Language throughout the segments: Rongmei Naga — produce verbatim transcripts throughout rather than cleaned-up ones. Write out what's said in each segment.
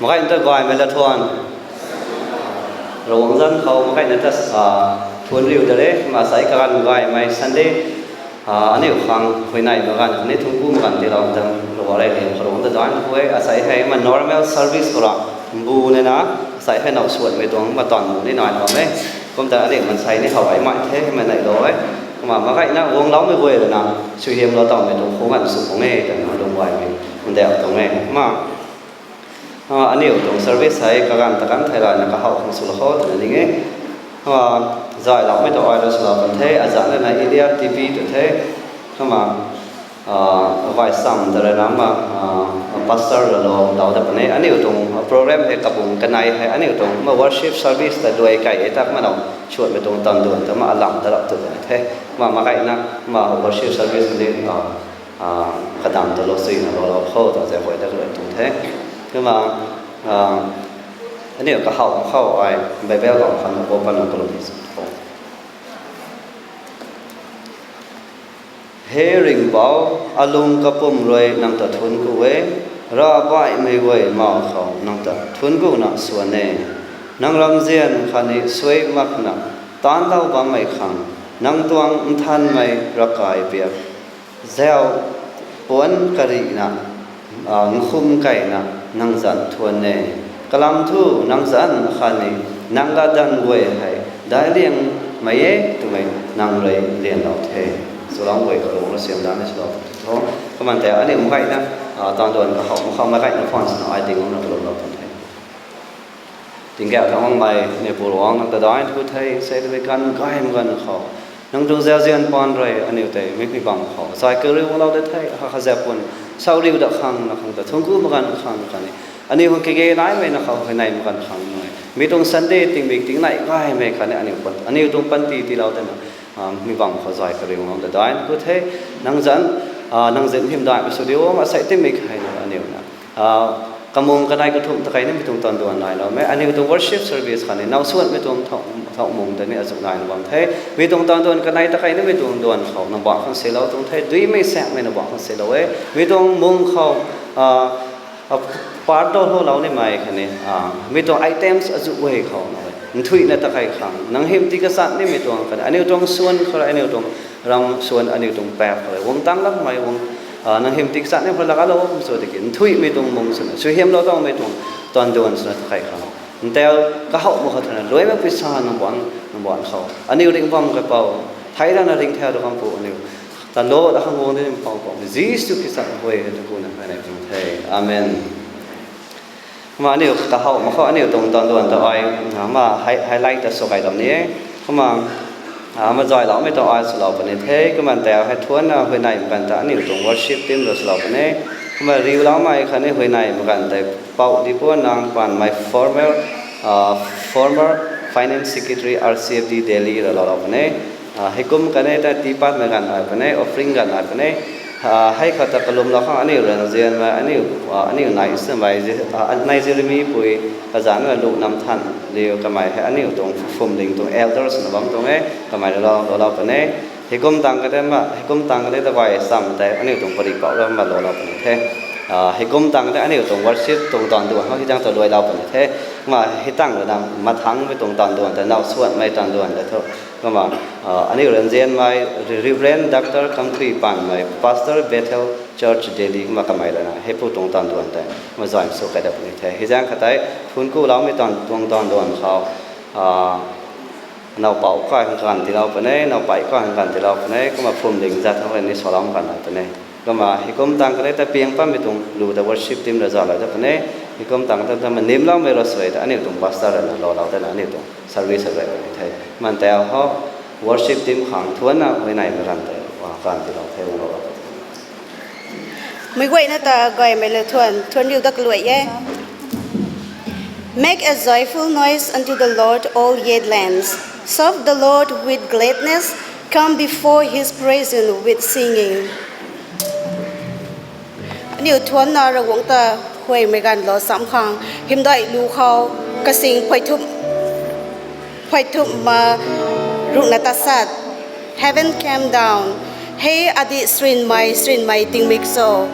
Makaina ta gaymei lathuan. Ravguangc zanc khou makaina ta, ah, thuanc riu da re, kumna asei kaganv gaymei Sunday, ah, aniu khang huayney mak ganv, aniu thuancku mak ganv tiilou tang, Ravguangc rey lian khou Ravguangc ta daihna khuay, asei hei kumna normal service khou ra, mbu nina, asei hei now suanmei tuang, kumna taanv bu ni nai bam e. Kum ta aniu mansei ni how ai mai the, mei neilou e. Kumna makaina guangloumei guay rui na, suaihiamlou tawmei tuang khou nganv sw khang e, twna lung gaymei, ndauh tuang e. Kumna, ah, aniu tuang service hei kaganv ta kan thei rana kahaw khang swlou khou twna ning e. Kumna, zayloumei ta ai rui swlou kan the, azanc rui na India T V tu the. Kumna, ah, vice sam ta rui na ma, ah, pastor rui lou, lou ta puni. Aniu tuang program hei kabung kanei hei, aniu tuang ma worship service ta luai kai e tak ma now, suanmei tuang taanv duan ta ma alam ta rap tu the. Kumna makaina, ma worship service ni, ah, ah, kadam ta lou suina lou lou khou ta zay huay ta kalui tuang the. Kumna, ah, aniu kahaw khou ai, Bible bam khang na open na kalum ni sw khou. He Ringhpouc, alung kapwm rui nang ta thuancku e, ravbaihmei guay mau khou nang ta thuanckuna swan e. Nang ramzian khatni suai makna taanlou bammei khang, nang tuang nthanmei ravkai biak zau puanc karihna, ah, nkhum kaina nang zanc thuan e. Kalam thu nang zanc khatni nang latdanv guay hei daic liangmei e twmei nang rui lianlou the. Swlou guay khou Ravguangc rui siam danc ni swlou tho. Kumna tei aniu makaina, ah, taanv duan kahaw mak khou makaina phone swna ai ding umna kalumlou tuang the. Tingkauh thangc makmei, aniu Pu Ravguangc nang ta daihna khuay the, sei twmei ganv gaymei ganv khou. Nang tuang zauzian paan rui aniu tei mikmei bam khou zay kariu guanglou de the, ha kha zay pun, sau riu dat khang na khang ta thuancku mak ganv khang khatni aniu khang kage naimei na khou huayney mak ganv khang nai. Mi tuang Sunday tingmik tingnai gaymei khatni aniu pan, aniu tuang panty tiilou dana, ah, mi bam khou zay kariu guanglou ta daihna khuay the, nang zanc, ah, nang zanc hymdaihmei sw diu, asei tingmik hei na aniu na, ah, kamung kanei kathumh ta kei nimei tuang taanv duan nailou e. Aniu tuang worship service khatni now suanmei tuang thau, thau mung ta ni azuh naina bam the. Mi tuang taanv duan kanei ta kei nimei tuang duan khou nang bam khang silou tuang the. Duimei saengmei nang bam khang silou e. Mi tuang mung khou, ah, ah, part loulou nimei khatni, ah, mi tuang items azuh guay khou na e, nthuihna ta kei khang nang hymti kachat nimei tuang khatni aniu tuang suan khou rui, aniu tuang ram suan, aniu tuang paap khou rui guang tang lakmei guang, ah, nang hymti kachat nimei khou laaklou kum sw tiki nthuihmei tuang mung swna, suaihiamlou tawmei tuang taanv duan swna ta kei khang, ntau kahaw mak khou thana luai mak pui sa nang bam, nang bam khou aniu ringh bam kapou, thei rana ringh thau tu kampu aniu ta lou da khang guang de ni Mpouh Mpouh Jisu Khrista guay hei ta kuna kanei tuang the. Amen. Kumna aniu kahaw mak khou aniu tuang taanv duan ta ai, ah, ma hei, highlight ta sw kai dam ni e. Kumna, ah, ma zayloumei ta ai swlou puni the. Kumna tei hei thuanna huayney mak ganv ta aniu tuang worship team rui swlou puni. Kumna riuloumei khatni huayney mak ganv tei Pou Dipuanang Panmei former, ah, former Finance Secretary R C F D Delhi rui loulou puni. Ah, heikum kanei ta tiipatmei ganv ai puni, offering ganv ai puni. Ah, hei khou ta kalumlou khang aniu rui nzianmei, aniu, ah, aniu nai swmei, ah, nai Jeremy pui, kazanc na Lungnamthan Liu kamei hei aniu tuang Phwamling tuang elders na bam tuang e, kamei rui lou, loulou puni. Heikum tang khatei ma, heikum tang khatei ta guay sam tei aniu tuang pari pou ram ma loulou puni the. Ah, heikum tang khatei aniu tuang worship tuang taanv duan khou hei tang ta luailou puni the. Kumna hei tang rui na mathangmei tuang taanv duan tei now suanmei taanv duan tei thu. Kumna, ah, aniu rui nzianmei Reverend Doctor Kamthui Panmei, Pastor Bethel Church Delhi, kumna kamei rui na heipu tuang taanv duan tei ma zay sw kai dat puni the. Hei zaeng khatei thuancku loumei taanv, tuang taanv duan khou, ah, now pou kai khang ganv tiilou puni, now pei kai khang ganv tiilou puni, kumna Phwamling zat thang rui ni salou ganv nai puni. Kumna heikum tang khatei ta piang pammei tuang lu ta worship team rui zalou dat puni. Heikum tang khatei ta ma nimloumei rui suai ta aniu tuang pastor rui na loulou dana aniu tuang service rui puni the. Kumna tei hou worship team khang thuanna huayneymei ganv tei, ah, ganv tiilou the, guanglou. Meic guayna ta gaymei lathuan thuanc riu dat kaluai e. Make a joyful noise unto the Lord, all ye lands. Serve the Lord with gladness. Come before his presence with singing. Aniu thuanna Ravguangc ta huaymei ganv lou sam khang, hymdaih lu khou kasing phuaithup, phuaithup ma ruhna tasat. Heaven came down. Hei adih srinmei, srinmei tingmik cho.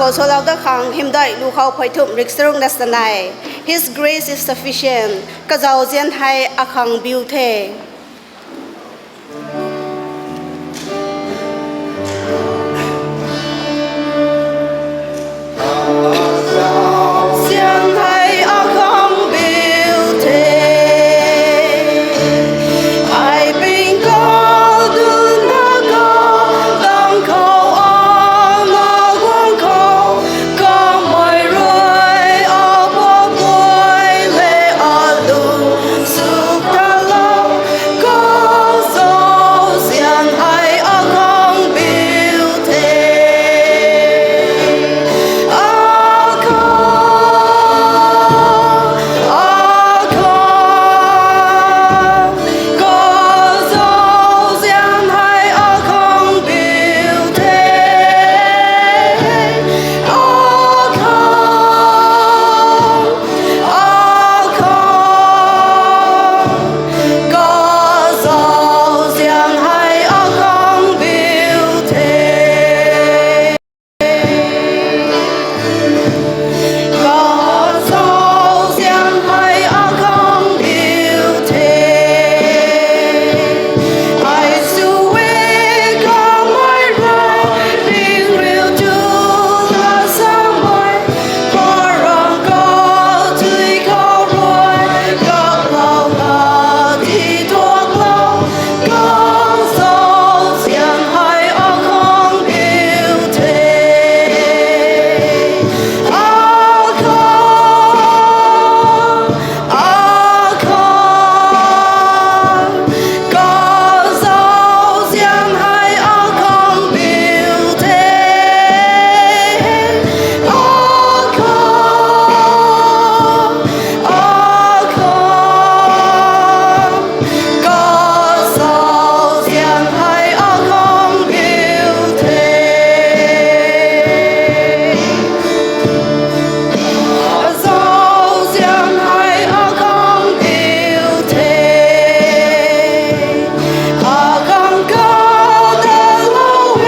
Swlou dat khang hymdaih lu khou phay thumh rik charuk na sanei. His grace is sufficient. Kazauzian hei akhang biu the. Zian hei akhang biu the. Ai ping khou dun na khou, dang khou ana guang khou, kamei rui apuak guay le alung suk ta lou, kazauzian hei akhang biu the. Akhang, akhang, kazauzian hei akhang biu the. Akhang, akhang, kazauzian hei akhang biu the. Kazauzian hei akhang biu the. Ai sw e kamei rui ping riu tu na samei, parang khou tui khou rui kaklou na di tuaklou, kazauzian hei akhang biu the. Akhang, akhang, kazauzian hei akhang biu the. Akhang, akhang, kazauzian hei akhang biu the. Kazauzian hei akhang biu the. Akhang kadatlou e,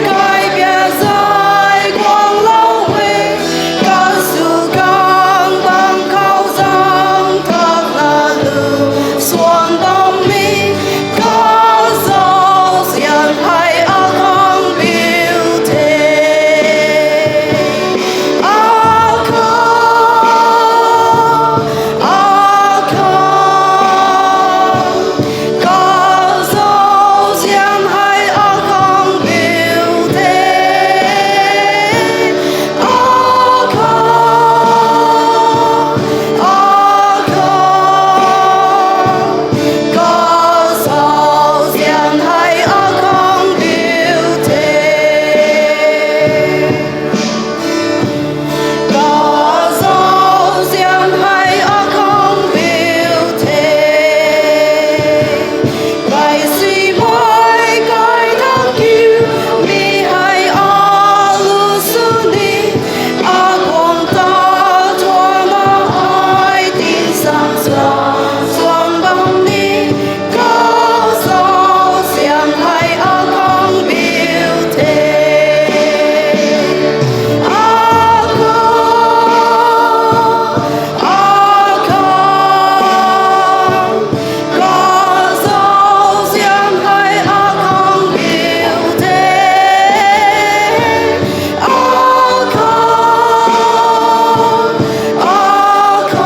kaipia zay guanglou e, kasu kang bang khou zang kakna lu suan bam ni, kazauzian hei akhang biu the. Akhang, akhang, kazauzian hei akhang biu the. Akhang, akhang, kazauzian hei akhang biu the. Kazauzian hei akhang biu the. Kai simei kai tang kiu mi hei alu sw ni, aguang ta thuana ai tingsang sa suan bam ni, kazauzian hei akhang biu the. Akhang, akhang, kazauzian hei akhang biu the. Akhang, akhang,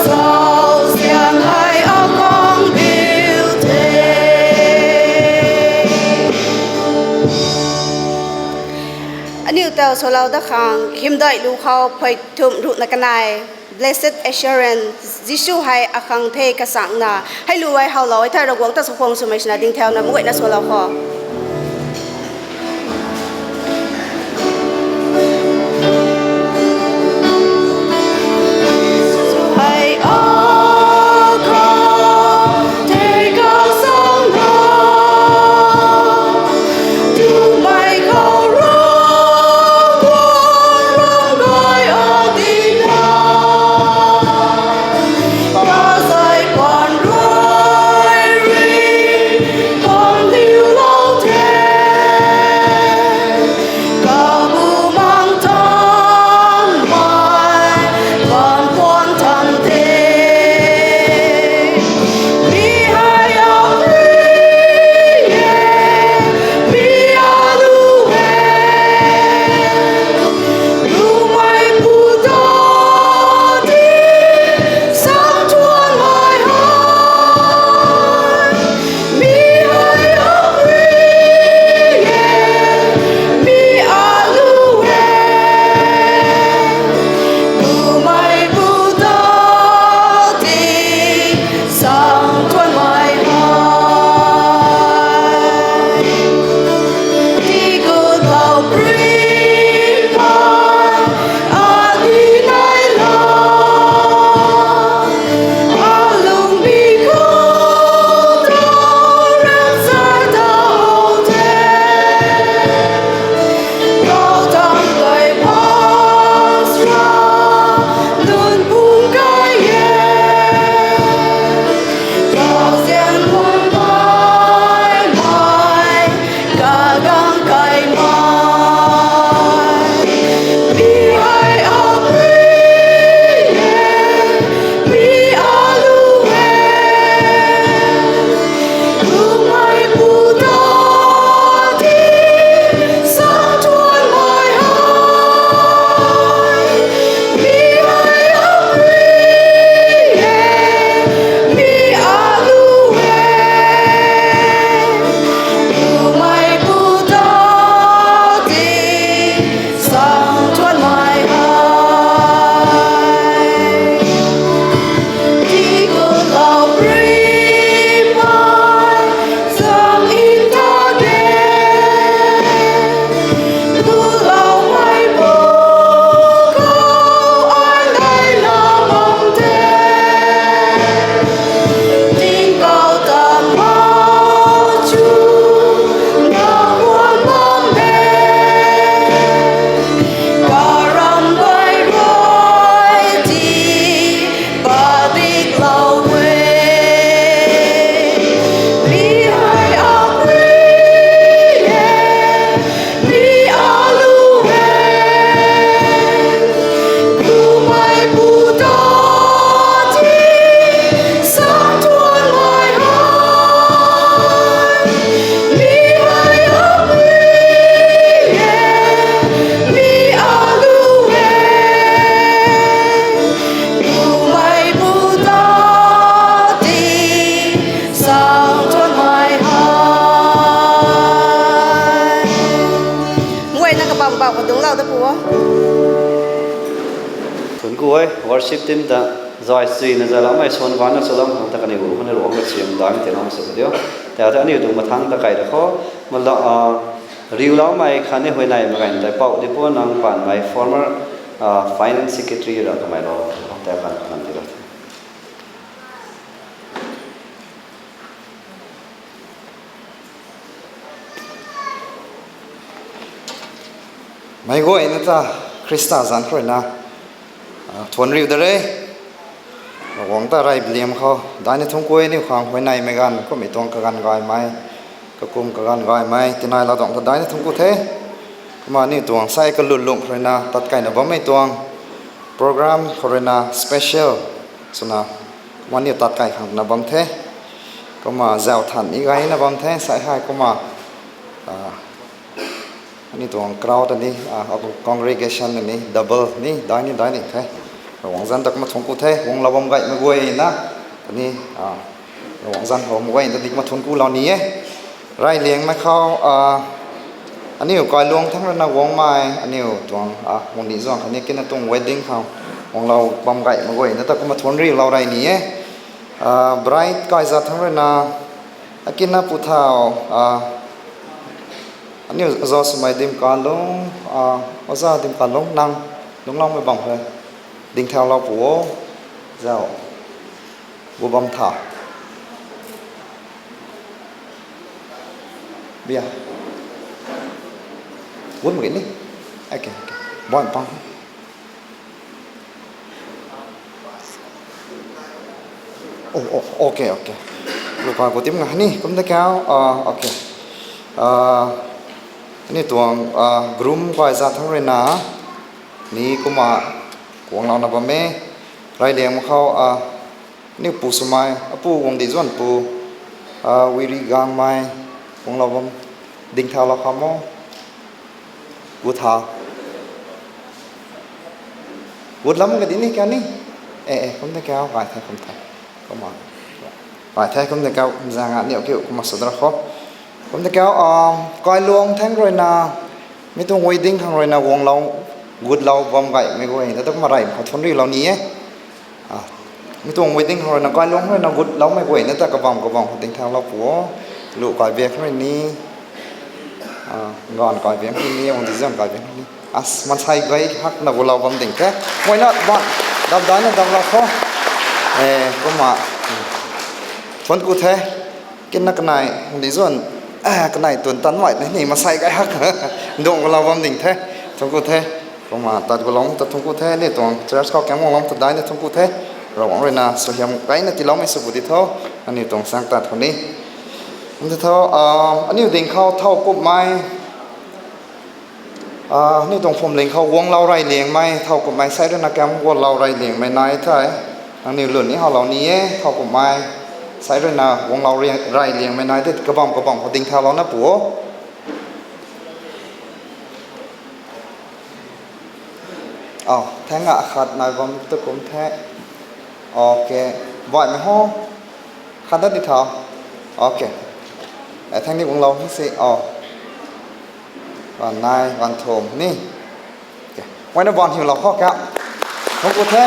kazauzian hei akhang biu the. Aniu tau swlou dat khang hymdaih lu khou phay thumh ruhna kanei. Blessed assurance, Jisu hei akhang the kasangna. Hei lu hei howlou e thei Ravguangc ta chakhwang swmei swna ding thauna meic guayna swlou kho. Hei akhang the kasangna, tumei khou Ravguangc ram gay adina, kazei pan rui ri pan diulou Worship team ta zay suina zayloumei suan vana sulam khang ta kaniw hu khou ni Ruangmei ta siam daimei tiiloumei sw diu. Tei ta aniu tuang mathang ta kai da khou, riuloumei khatni huayneymei ganv tei Pou Dipuanang Panmei former finance secretary ra kamei lou tei khan khang ti lou the. Meic guayna ta Khrista zanc khou ruina thuanc riu da re. Ravguangc ta rey baliam khou daina thuanc ku e. Aniu khang huayneymei ganv kummei tuang kaganv gaymei, kakum kaganv gaymei tinai laa tuang ta daina thuanc ku the. Kumna aniu tuang sai kalut lungh khou ruina tat kaina bammei tuang program khou ruina special swna kumna aniu tat kai khang na bam the. Kumna zauc than ni gayna bam the sai hei kumna aniu tuang crowd ta ni, congregation ta ni double ni dai ni dai ni the. Ravguangc zanc ta kumna thuanc ku the, guanglou bam gaymei guayna ta ni, Ravguangc zanc khou mei guayna ta ni kumna thuanc kulou ni e. Reyliangmei khou aniu kailuang thangc ruina guangmei aniu tuang guang ni zuang khatni kinna tuang wedding khou guanglou bam gaymei guayna ta kumna thuanc riulou rey ni e. Bride kaizat thangc ruina akinna pu thau, aniu Zoswmei Dimkalung, Oza Dimkalung, nang lungcloumei bam khe, dingthaulou pu o, zauc, bu bam tha. Bia. Gut mak ge ni. Okay, okay. Bam pang. Oh, oh, okay, okay. Lupa ku tim nga ni, kum ta kau, okay. Aniu tuang groom kaizat thangc ruina ni kumna guanglouna bam e. Reyliangmei khou aniu pu swmei, apu guang di zuan pu, Wiri Gangmei, guanglou bam, dingthaulou kham o. Gut tha. Gut lam ka di ni kau ni. E, e, kum ta kau, gay the, kum the. Kumna gay the, kum ta kau, zaeng aniu kiu kumna sw da ra khou. Kum ta kau, kailuang thangc ruina, mi tuang wedding khang ruina guanglou, gutlou bam gaymei guayna ta kumna rey khou thuanc riulou ni e. Mi tuang wedding khang ruina kailuang ruina gutloumei guayna ta kabam kabam khou dingthaulou pu o. Lu kaibiak rui ni, ganv kaibiak rui ni, guang di zuan kaibiak rui ni, maansei gay hakna gulou bam ding the. Mei na ban, dam daina damlou khou. Kumna thuanc ku the. Kinna kanei guang di zuan, kanei tun tanmei ni maansei gay hak dungc gulou bam ding the. Thuanc ku the. Kumna tat gulou ta thuanc ku the, aniu tuang church khou kam guanglou ta daina thuanc ku the. Ravguangc ruina suaihiam gayna tiiloumei sw pu di tho. Aniu tuang sang tat khou ni, kum ti tho, aniu ding khou thow kumhmei, aniu tuang phuamling khou guanglou reyliangmei thow kumhmei sai ruina kam guanglou reyliangmei nai the. Nangniw lun ni howlou ni e, thow kumhmei sai ruina guanglou reyliangmei nai the, kabam kabam khou dingthaulouna pu o. Thank a khat nai bam tu kum the. Okay. Baihmei ho. Khat dat di tha. Okay. Thank ni guanglou si. Ganv nai, ganv thum ni. Mei na ban hiulou khou kha, thuanc ku the.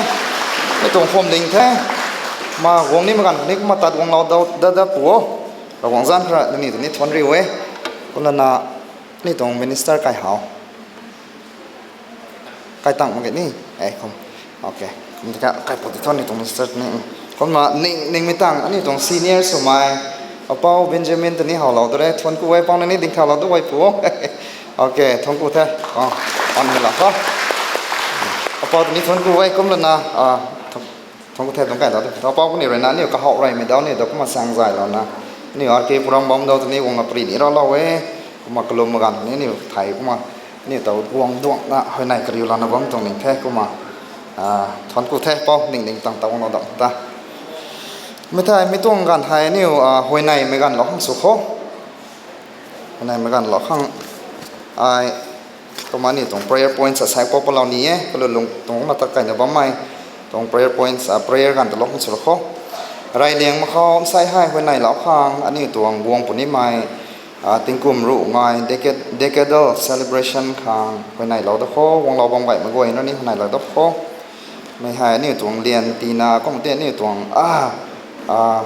Mi tuang phuamling the. Ma guang nimei ganv ni kumna tat guanglou dau dat dat pu o. Ravguangc zanc khou rui nangniw ta ni thuanc riu e. Kumlana ni tuang minister kai how, kai tang mak ge ni. Kum ta kha kai pu ti tho ni tuang minister ni. Kumna ning ningmei tang aniu tuang senior swmei, apou Benjamin ta ni howlou da re, thuanc ku e, pou na ni dingthaulou da e pu. Okay, thuanc ku the. An hei la kho. Apou ta ni thuanc ku e, kumlana thuanc ku the tuang kai ta tu. Apou kaniw ruina aniu kahaw reymei dau ni ta kumna sang zaylouna, aniu R K program bam dau ta ni guangna pary ni raclou e. Kumna kalum ganv ni aniu thei kumna aniu ta guang duangna huayney kariulouna bam tuang ning the kumna. Thuanc ku the pou, ning ning tang ta guanglou dam ta. Mi thei mi tuang ganv hei aniu huayneymei ganv lou khang sw kho. Huayneymei ganv lou khang ai, kumna aniu tuang prayer points asei pou palou ni e, kalut lung tuang kumna tat kaina bammei tuang prayer points, prayer ganv ta lou khang sw kho. Reyliangmei khou nsei hei huayneylou khang aniu tuang guang punimei tingkum ruh ngai decadal celebration khang huayneylou da kho, guanglou bam gaymei guay na ni huayneylou da kho. Mei hei aniu tuang lian tina kum tei aniu tuang, a, a,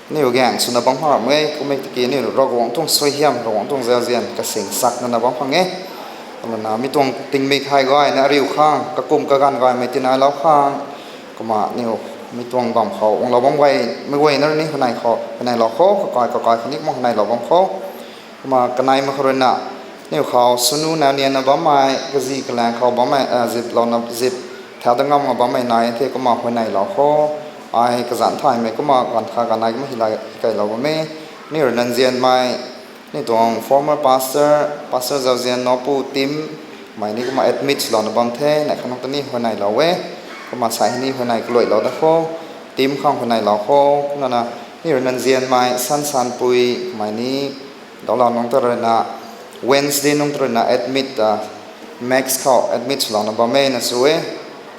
aniu gaeng swna bam khang ramh e, kummei tiki aniu Ravguangc tuang suaihiam, Ravguangc tuang zauzian kasing sakna na bam khang e. Kumna mi tuang tingmik hei gayna ariu khang, kakum kaganv gaymei tinailou khang. Kumna aniu mi tuang bam khou guanglou bam guay, mei guayna rui ni huayney khou, huayneylou khou, kakai, kakai khou ni kumna huayneylou bam khou. Kumna kanei mak khou ruina, aniu khou swnu nau nianna bammei, kazi kalaeng khou bammei, a, zip louna, zip thau dat ngam nga bammei nai the kumna huayneylou khou. Ai kazanc thaymei kumna ganv kha ganv nai kumna hila hikailou bam e. Aniu rui nzianmei, aniu tuang former pastor, Pastor Zauzian Napu Tim, mei ni kumna admit swlouna bam the, neih kha nung ta ni huayneylou e. Kumna sai hei ni huayney kaluailou da khou, Tim khang huayneylou khou, kumna na, aniu rui nzianmei Sansanpui, mei ni, daulou nung ta ruina, Wednesday nung ta ruina admit, a, Max khou admit swlouna bam e na sw e.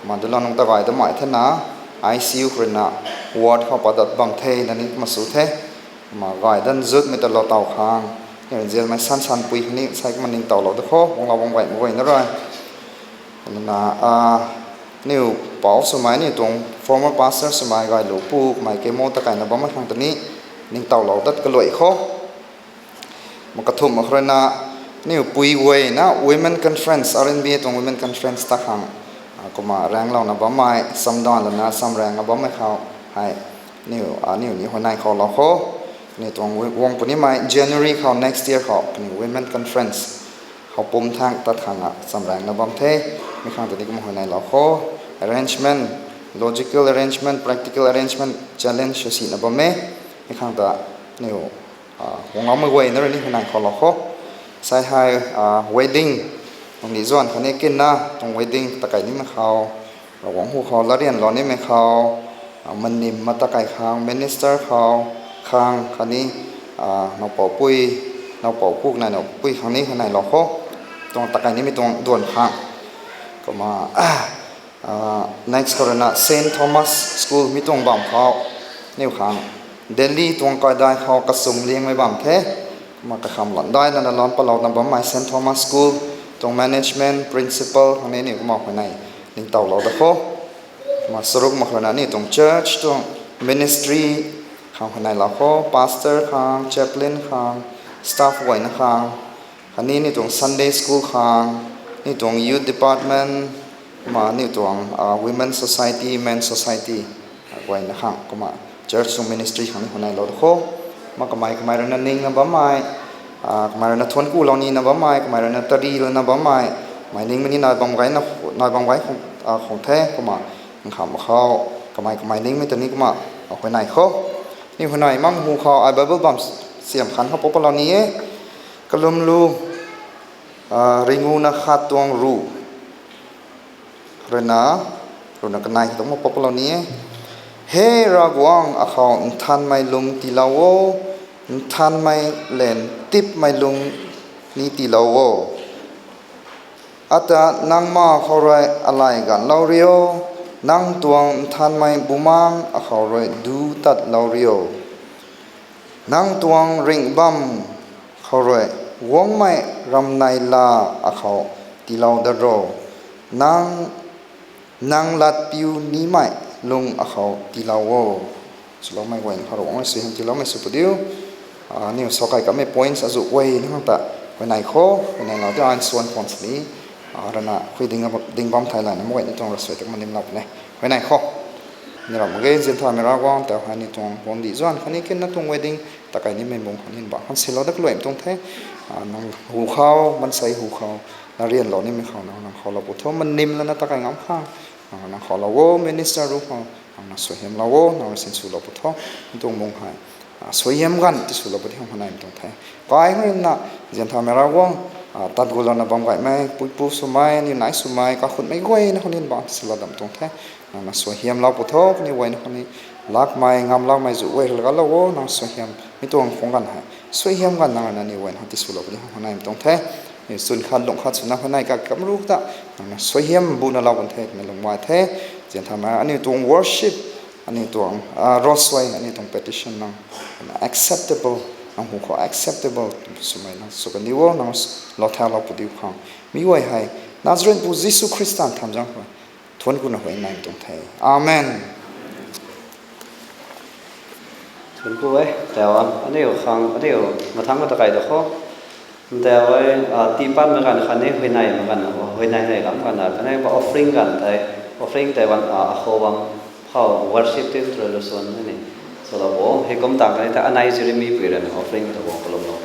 Kumna daulou nung ta gay damei thena, I C U khou ruina, ward khou padat bam the na ni kumna sw the. Kumna gay dan zutmei ta lou taw khang, aniu rui nzianmei Sansanpui khou ni sai kumna ningtowlou da khou, guanglou bam guay mei guayna rui. Kumna, a, aniu pou swmei, aniu tuang former pastor swmei Gaylupu, mei chemo ta kaina bammei khang ta ni ningtowlou dat kaluai khou. Kumna kathumh mak khou ruina, aniu pui guayna Women Conference, R N B A tuang Women Conference ta khang, a, kumna raenglouna bammei, chamdan lana chamraengna bammei khou hei, aniu, a, aniu ni huayney khoulou khou. Aniu tuang wi-, guang punimei January khou next year khou, aniu Women Conference khou pum thangc tat khang a chamraengna bam the, mi khang ta ni kumna huayneylou khou. Arrangement, logical arrangement, practical arrangement, challenge sw sina bam e, mi khang ta aniu, a, guangloumei guayna rui ni huayney khoulou khou. Sai hei, a, wedding, tuang ni zuan khatni kinna, tuang wedding ta kai nimei khou, Ravguangc hu khou latryanlou nimei khou, a, manim mata kai khang, minister khou, khang khatni, a, nowpou pui, nowpou pu kanei nowpui khang ni huayneylou khou. Tuang ta kai nimei tuang duan khang. Kumna, a, next khou ruina Saint Thomas School mi tuang bam khou, aniu khang Delhi tuang kaidai khou kasum liangmei bam the. Kumna kakham lanv dai lana lan palouna bammei Saint Thomas School tuang management, principal khang ni aniu kumna huayney ningtowlou da khou. Kumna charuk mak khou ruina aniu tuang church tuang ministry khang huayneylou khou, pastor khang, chaplain khang, staff guayna khang, khatni aniu tuang Sunday school khang, aniu tuang youth department, kumna aniu tuang, a, women society, men society, a, guayna khang, kumna church tuang ministry khang ni huayneylou da khou. Kumna kamei kamei ruina ningna bammei, a, kamei ruina thuanc kulou nina bammei, kamei ruina tari lana bammei, kamei ningmei ni nai bam gay na, nai bam gay khang, a, khang the, kumna nkham khou, kamei kamei ningmei ta ni kumna, a, huayney khou. Ni huayney makmei hu khou, ai Bible bam siam khan khou pau palou ni e. Kalum lu, a, ringuna khat tuang ru. Ruina, ruina kanei khou tuang pau palou ni e. He Ravguangc, akhou nthanmei lung tiilou o, nthanmei lev tipmei lung ni tiilou o. Ata nang ma khou rui alay ganvlou rio, nang tuang nthanmei bumaengc akhou rui duc tatlou rio. Nang tuang ringh bam khou rui guangmei ramneila akhou tiilou dat ro. Nang, nang lat piu nimei lung akhou tiilou o. Swloumei guay, Ravguangc rui suaihiam tiiloumei sw pu diu. A, aniu sa kai kamei points azuh guay ni khang ta huayney khou, huayneylou di an suan khwan sini, a, ruina khui ding, ding bam thai layna mei guay ni tuang ravsuai ta kumna nimlou puni. Huayney khou. Ni ram mak ge, nzian thaymei Ravguangc, tau hei ni tuang guangcdic zuan khatni kinna tuang wedding ta kai nimei bung khou ni bam khang silou dat kaluaimei tuang the. A, nang hu khou, maansei hu khou, latryanlou nimei khou nang, nang khoulou pu tho, manim lana ta kai ngam khang nang, nang khoulou o, minister ru khou nang, nang suaihiamlou o, nang rui sinswlou pu tho, mi tuang bung hei, a, suaihiam ganv tiswlou pu di khang huayneymei tuang the. Kai hei na, nzian thaymei Ravguangc, a, tat gulouna bam gaymei, puipu swmei, aniu nai swmei, kakhunmei guayna khou ni bam silou dam tuang the. Nang, nang suaihiamlou pu tho, kaniw guayna khou ni lakmei, ngamlakmei zuh guay rui lagatlou o, nang suaihiam, mi tuang khang ganv hei suaihiam ganv nang ruina aniw guayna khou tiswlou pu di khang huayneymei tuang the. Ni chwn khat, lung khat swna huayney ka kamru ta, nang, nang suaihiam buna lou kan the, kamei lung mai the. Nzian thaymei aniu tuang worship, aniu tuang, a, ravsuai, aniu tuang petition nang, nang acceptable, nang hu khou acceptable swmei nang sw kandiu o, nang lou thaulou pu diu khang. Mi guay hei, Nazareth pu Jisu Khrista nthan zaeng khou Thuanc kuna huayney tuang the. Amen. Thuanc ku e, tau a, aniu khang, aniu mathangc khou ta kai da kho. Tau e, a, tii patmei ganv khatni huayneymei ganv, huayney nei lam ganv na, kanei pa offering ganv tei, offering tei wan, a, akhou bam, khou worship team through lu suan ni. So la bo, hei kum tang kanei ta anei Jeremy pui rui na offering ta bo kalum lo.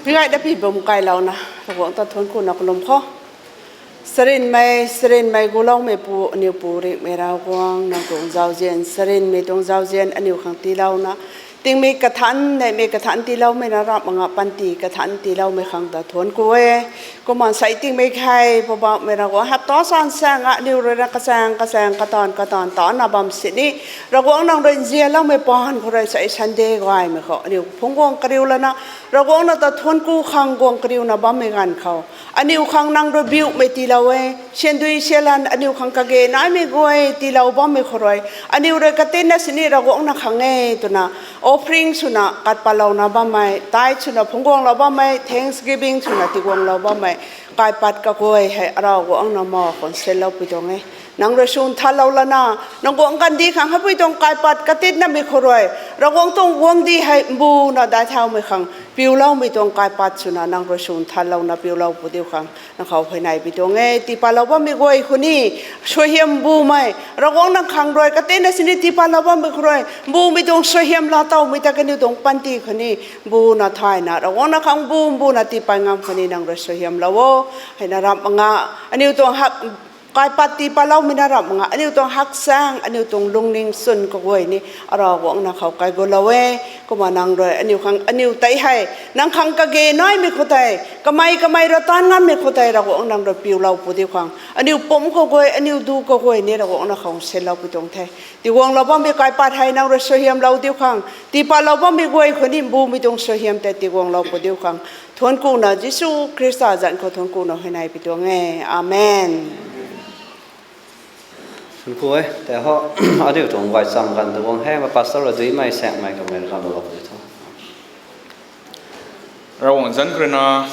Pi gay da pi bum kailouna, Ravguangc ta thuanc kuna kalum kho. Sarinmei, sarinmei guloumeipu, aniu Pu ringhmei Ravguangc, nang tuang zauzian, sarinmei tuang zauzian, aniu khang tiilouna. Tingmei kathanc, neihmei kathanc tiiloumei na rap mak nga panty kathanc tiiloumei khang ta thuanc ku e. Kumna sei tingmei khei, Poubauhmei Ravguangc hapta san sang a, aniu rui na kachaeng, kachaeng, kataanv, kataanv, tana bam sini. Ravguangc nang rui nzianloumei paan khou rui sei Sunday gaymei khou, aniu phungc guang kariu lana, Ravguangc na ta thuanc ku khang guang kariuna bammei ganv khou. Aniu khang nang rui biumei tiilou e, siandui sialan aniu khang kage naimei guay tiilou bammei khou rui. Aniu rui katinna sini Ravguangc na khang e twna, offering swna katpatlouna bammei, tithe swna phungc guanglou bammei, thanksgiving swna tiguanglou bammei, kaipat kaguay hei Ravguangc na ma khou nsinlou pui tuang e. Nang rui swn thalou lana, nang guangc kandih khang hapui tuang kaipat katinnamei khou rui, Ravguangc tuang guangcdic hei mbuna daic thaumei khang, piuloumei tuang kaipat swna nang rui swn thalouna piulou pu diu khang, nang khou huayney pui tuang e, tiipatlou bammei guay khou ni, suaihiam mbumei, Ravguangc nang khang rui katinna sini tiipatlou bammei khou rui, mbumei tuang suaihiam laa towmei ta kaniw tuang panty khou ni, mbuna thayna, Ravguangc nang khang mbu mbuna tiipat ngam khou ni nang rui suaihiamlou o, heina rap mak nga, aniu tuang hak, kaipat tiipatloumei na rap mak nga, aniu tuang haksaeng, aniu tuang lungning swn kaguay ni, Ravguangc nang khou kaigulou e, kumna nang rui, aniu khang, aniu tei hei, nang khang kage naimei khou tei, kamei kamei rui taanv nganmei khou tei, Ravguangc nang rui piulou pu diu khang, aniu pumc kaguay, aniu du kaguay ni Ravguangc nang khou nsinlou pui tuang the. Tiguanglou bammei kaipat hei nang rui suaihiamlou diu khang, tiipatlou bammei guay khou ni mbumei tuang suaihiam tei tiguanglou pu diu khang, thuanc kuna Jisu Khrista zanc khou thuanc kuna huayney pui tuang e. Amen. Thuanc ku e, tei ho, aniu tuang gaychamv ganv ta guang hei, ma pastor rui duimei saengmei kamei ganv lou pu di tho. Ravguangc zanc khou rui na,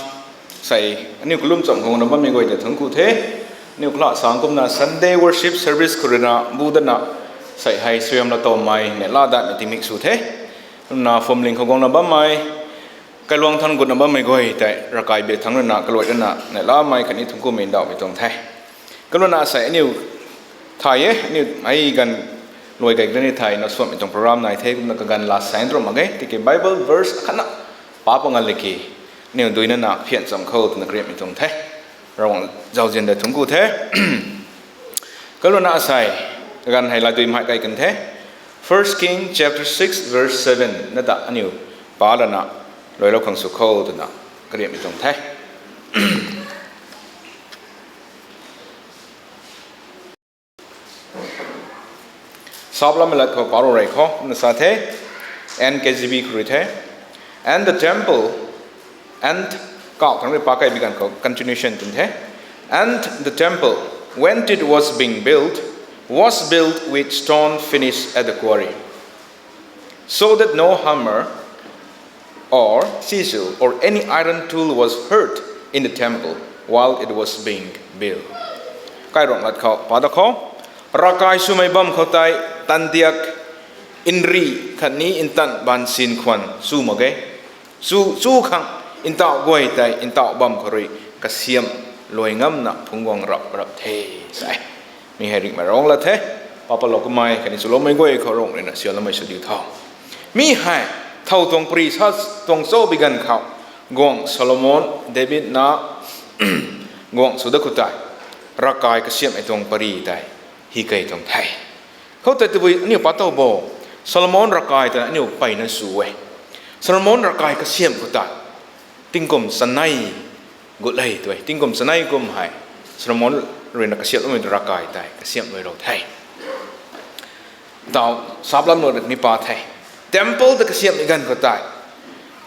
sei, aniu kalum cham khou na bammei guay tei thuanc ku the. Aniu kala sang kumna Sunday worship service khou rui na bu dana, sei hei suaihiamlou towmei neihla datmei tingmik sw the. Kumna phwamling khou guangna bammei, kailuang thangc gutna bammei guay tei ravkai bi thangc rui na kaluai rana neihlamei khatni thuanc kumei ndauhmei tuang the. Kaluna sei aniu thay e, aniu hei ganv luai kei kani thay na suanmei tuang program nai the, kumna kaganv laa saeng tu ram mak ge, tiki Bible verse khatna pa pa ngan liki, aniu duina na phian cham khou twna kariammei tuang the. Ravguangc zauzian da thuanc ku the. Kaluna sei, kaganv hei laa dui mhai kai kan the. First King chapter six verse seven na ta aniu pa lana luailou khang sw khou twna kariammei tuang the. Saploumei lat khou parou rey khou na sa the, N K J V khou rui the, and the temple, and kau thangc rui pa kai bi ganv khou continuation tun the, and the temple, when it was being built, was built with stone finished at the quarry, so that no hammer or chisel or any iron tool was heard in the temple while it was being built. Kairuang lat khou pa da khou, ravkai swmei bam khou tei tandiak, nri khatni ntan baansin khwan chu mak ge. Chu, chu khang ntauh guay tei ntauh bam khou rui kasiam luai ngamna phungc guang rap rap the, sa e. Mi hei ringhmei Ravguangc lat the. Papalou kamei khatni chuloumei guay khou Ravguangc ruina sianloumei sw diu tho. Mi hei, thow tuang pari sa tuang cho bi ganv khou, guangc Solomon, David na, guangc sw dat khou tei, ravkai kasiamhmei tuang pari tei, hi kei tuang the. Khoutei tabui aniu pat tow bo, Solomon ravkai twna aniu mpeyna sw e. Solomon ravkai kasiamh khou tei, tingkum chanei gut le tw e. Tingkum chanei kum hei, Solomon ruina kasiamhloumei ravkai tei kasiamh luailou the. Taw, sap lam lou ni pa the. Temple ta kasiamhmei ganv khou tei,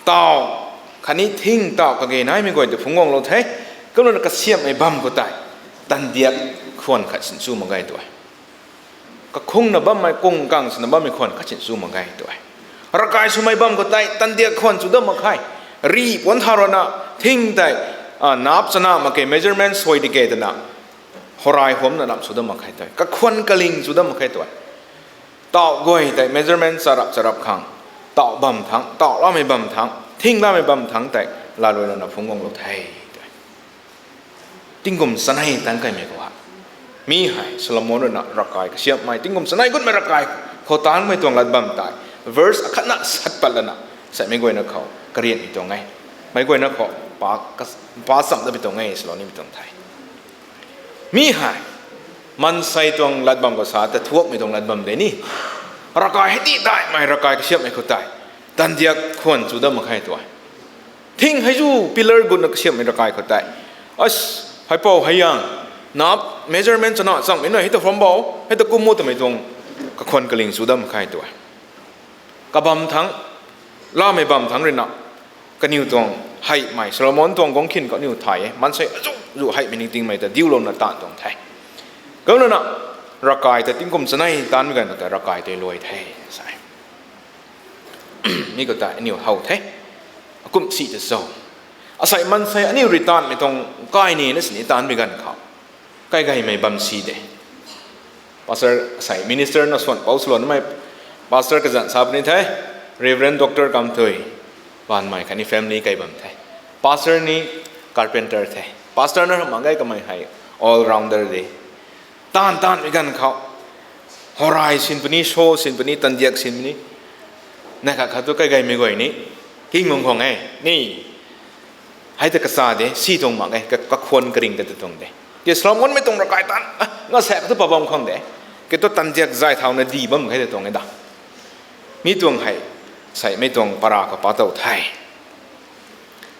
taw, khatni thing taw kage naimei guay ta phungc guanglou the. Kumna kasiamhmei bam khou tei, tandiak khwan khat sin chu mak ge tw e. Kakhungna bammei, kung kang swna bammei khwan khat sin chu mak ge tw e. Ravkai swmei bam khou tei tandiak khwan chu dam mak khe. Ri puan tha ruina, thing tei, nap chana mak ke, measurement suai di ke twna, horai huamna lam sw dam mak khe tw e. Kakhwan kaling sw dam mak khe tw e. Taw guay tei measurement charap charap khang, taw bam thangc, taw lamei bam thangc, thing lamei bam thangc tei, laalou lana phungc guanglou the tw e. Tingkum chanei taanc kaimei khou ha, mi hei Solomon ruina ravkai kasiamhmei, tingkum chanei gutmei ravkai khou taancmei tuang lat bam tei, verse akhatna sat pat lana, saimei guayna khou karianmei tuang e. Meic guayna khou pa, pa cham dat pi tuang e, salou nimei tuang the. Mi hei, maansei tuang lat bam khou sa ta thuakmei tuang lat bam de ni. Ravkai hei di daihmei ravkai kasiamhmei khou tei, tandiak khwan chu dam mak khe tw e. Thing hei zu pillar gutna kasiamhmei ravkai khou tei, as, heipou hei yang, nap measurement chana changmei na hei ta pham bo, hei ta kum mo twmei tuang kakhwan kaling chu dam mak khe tw e. Kabam thangc, lamei bam thangc ruina, kaniw tuang heimei, Solomon tuang guang khin khou aniw thay e, maansei azu zu heimei ningtingmei ta diulouna taanv tuang the. Kumna, ravkai ta tingkum chanei taancmei ganv khou tei ravkai tei luai the, sa e. Mi khou tei aniw how the. Akum si ta cho, asei maansei aniu rui taanvmei tuang kai ni na sini taanvmei ganv khou, kaigaymei bam si de. Pastor, asei minister na swan pou swlou namei, pastor kazanc sa puni the, Reverend Doctor Kamtui, baanvmei khatni family kai bam the. Pastor ni carpenter the. Pastor na mak ge, kamei hei all rounder de. Taanv taanvmei ganv khou, horai sin puni, so sin puni, tandiak sin puni, na khat khat tu kaigaymei guay ni, king mang khwang e ni. Hei ta kacha de, si tuang mak e, ka, kakhwan karing ta ta tuang de. Ke Solomonmei tuang ravkai taanv, a, nga sa ka tu pa bam khwang de. Ke tu tandiak zay thauna di bam khe ta tuang e da. Mi tuang hei, seimei tuang para khou pa tow the.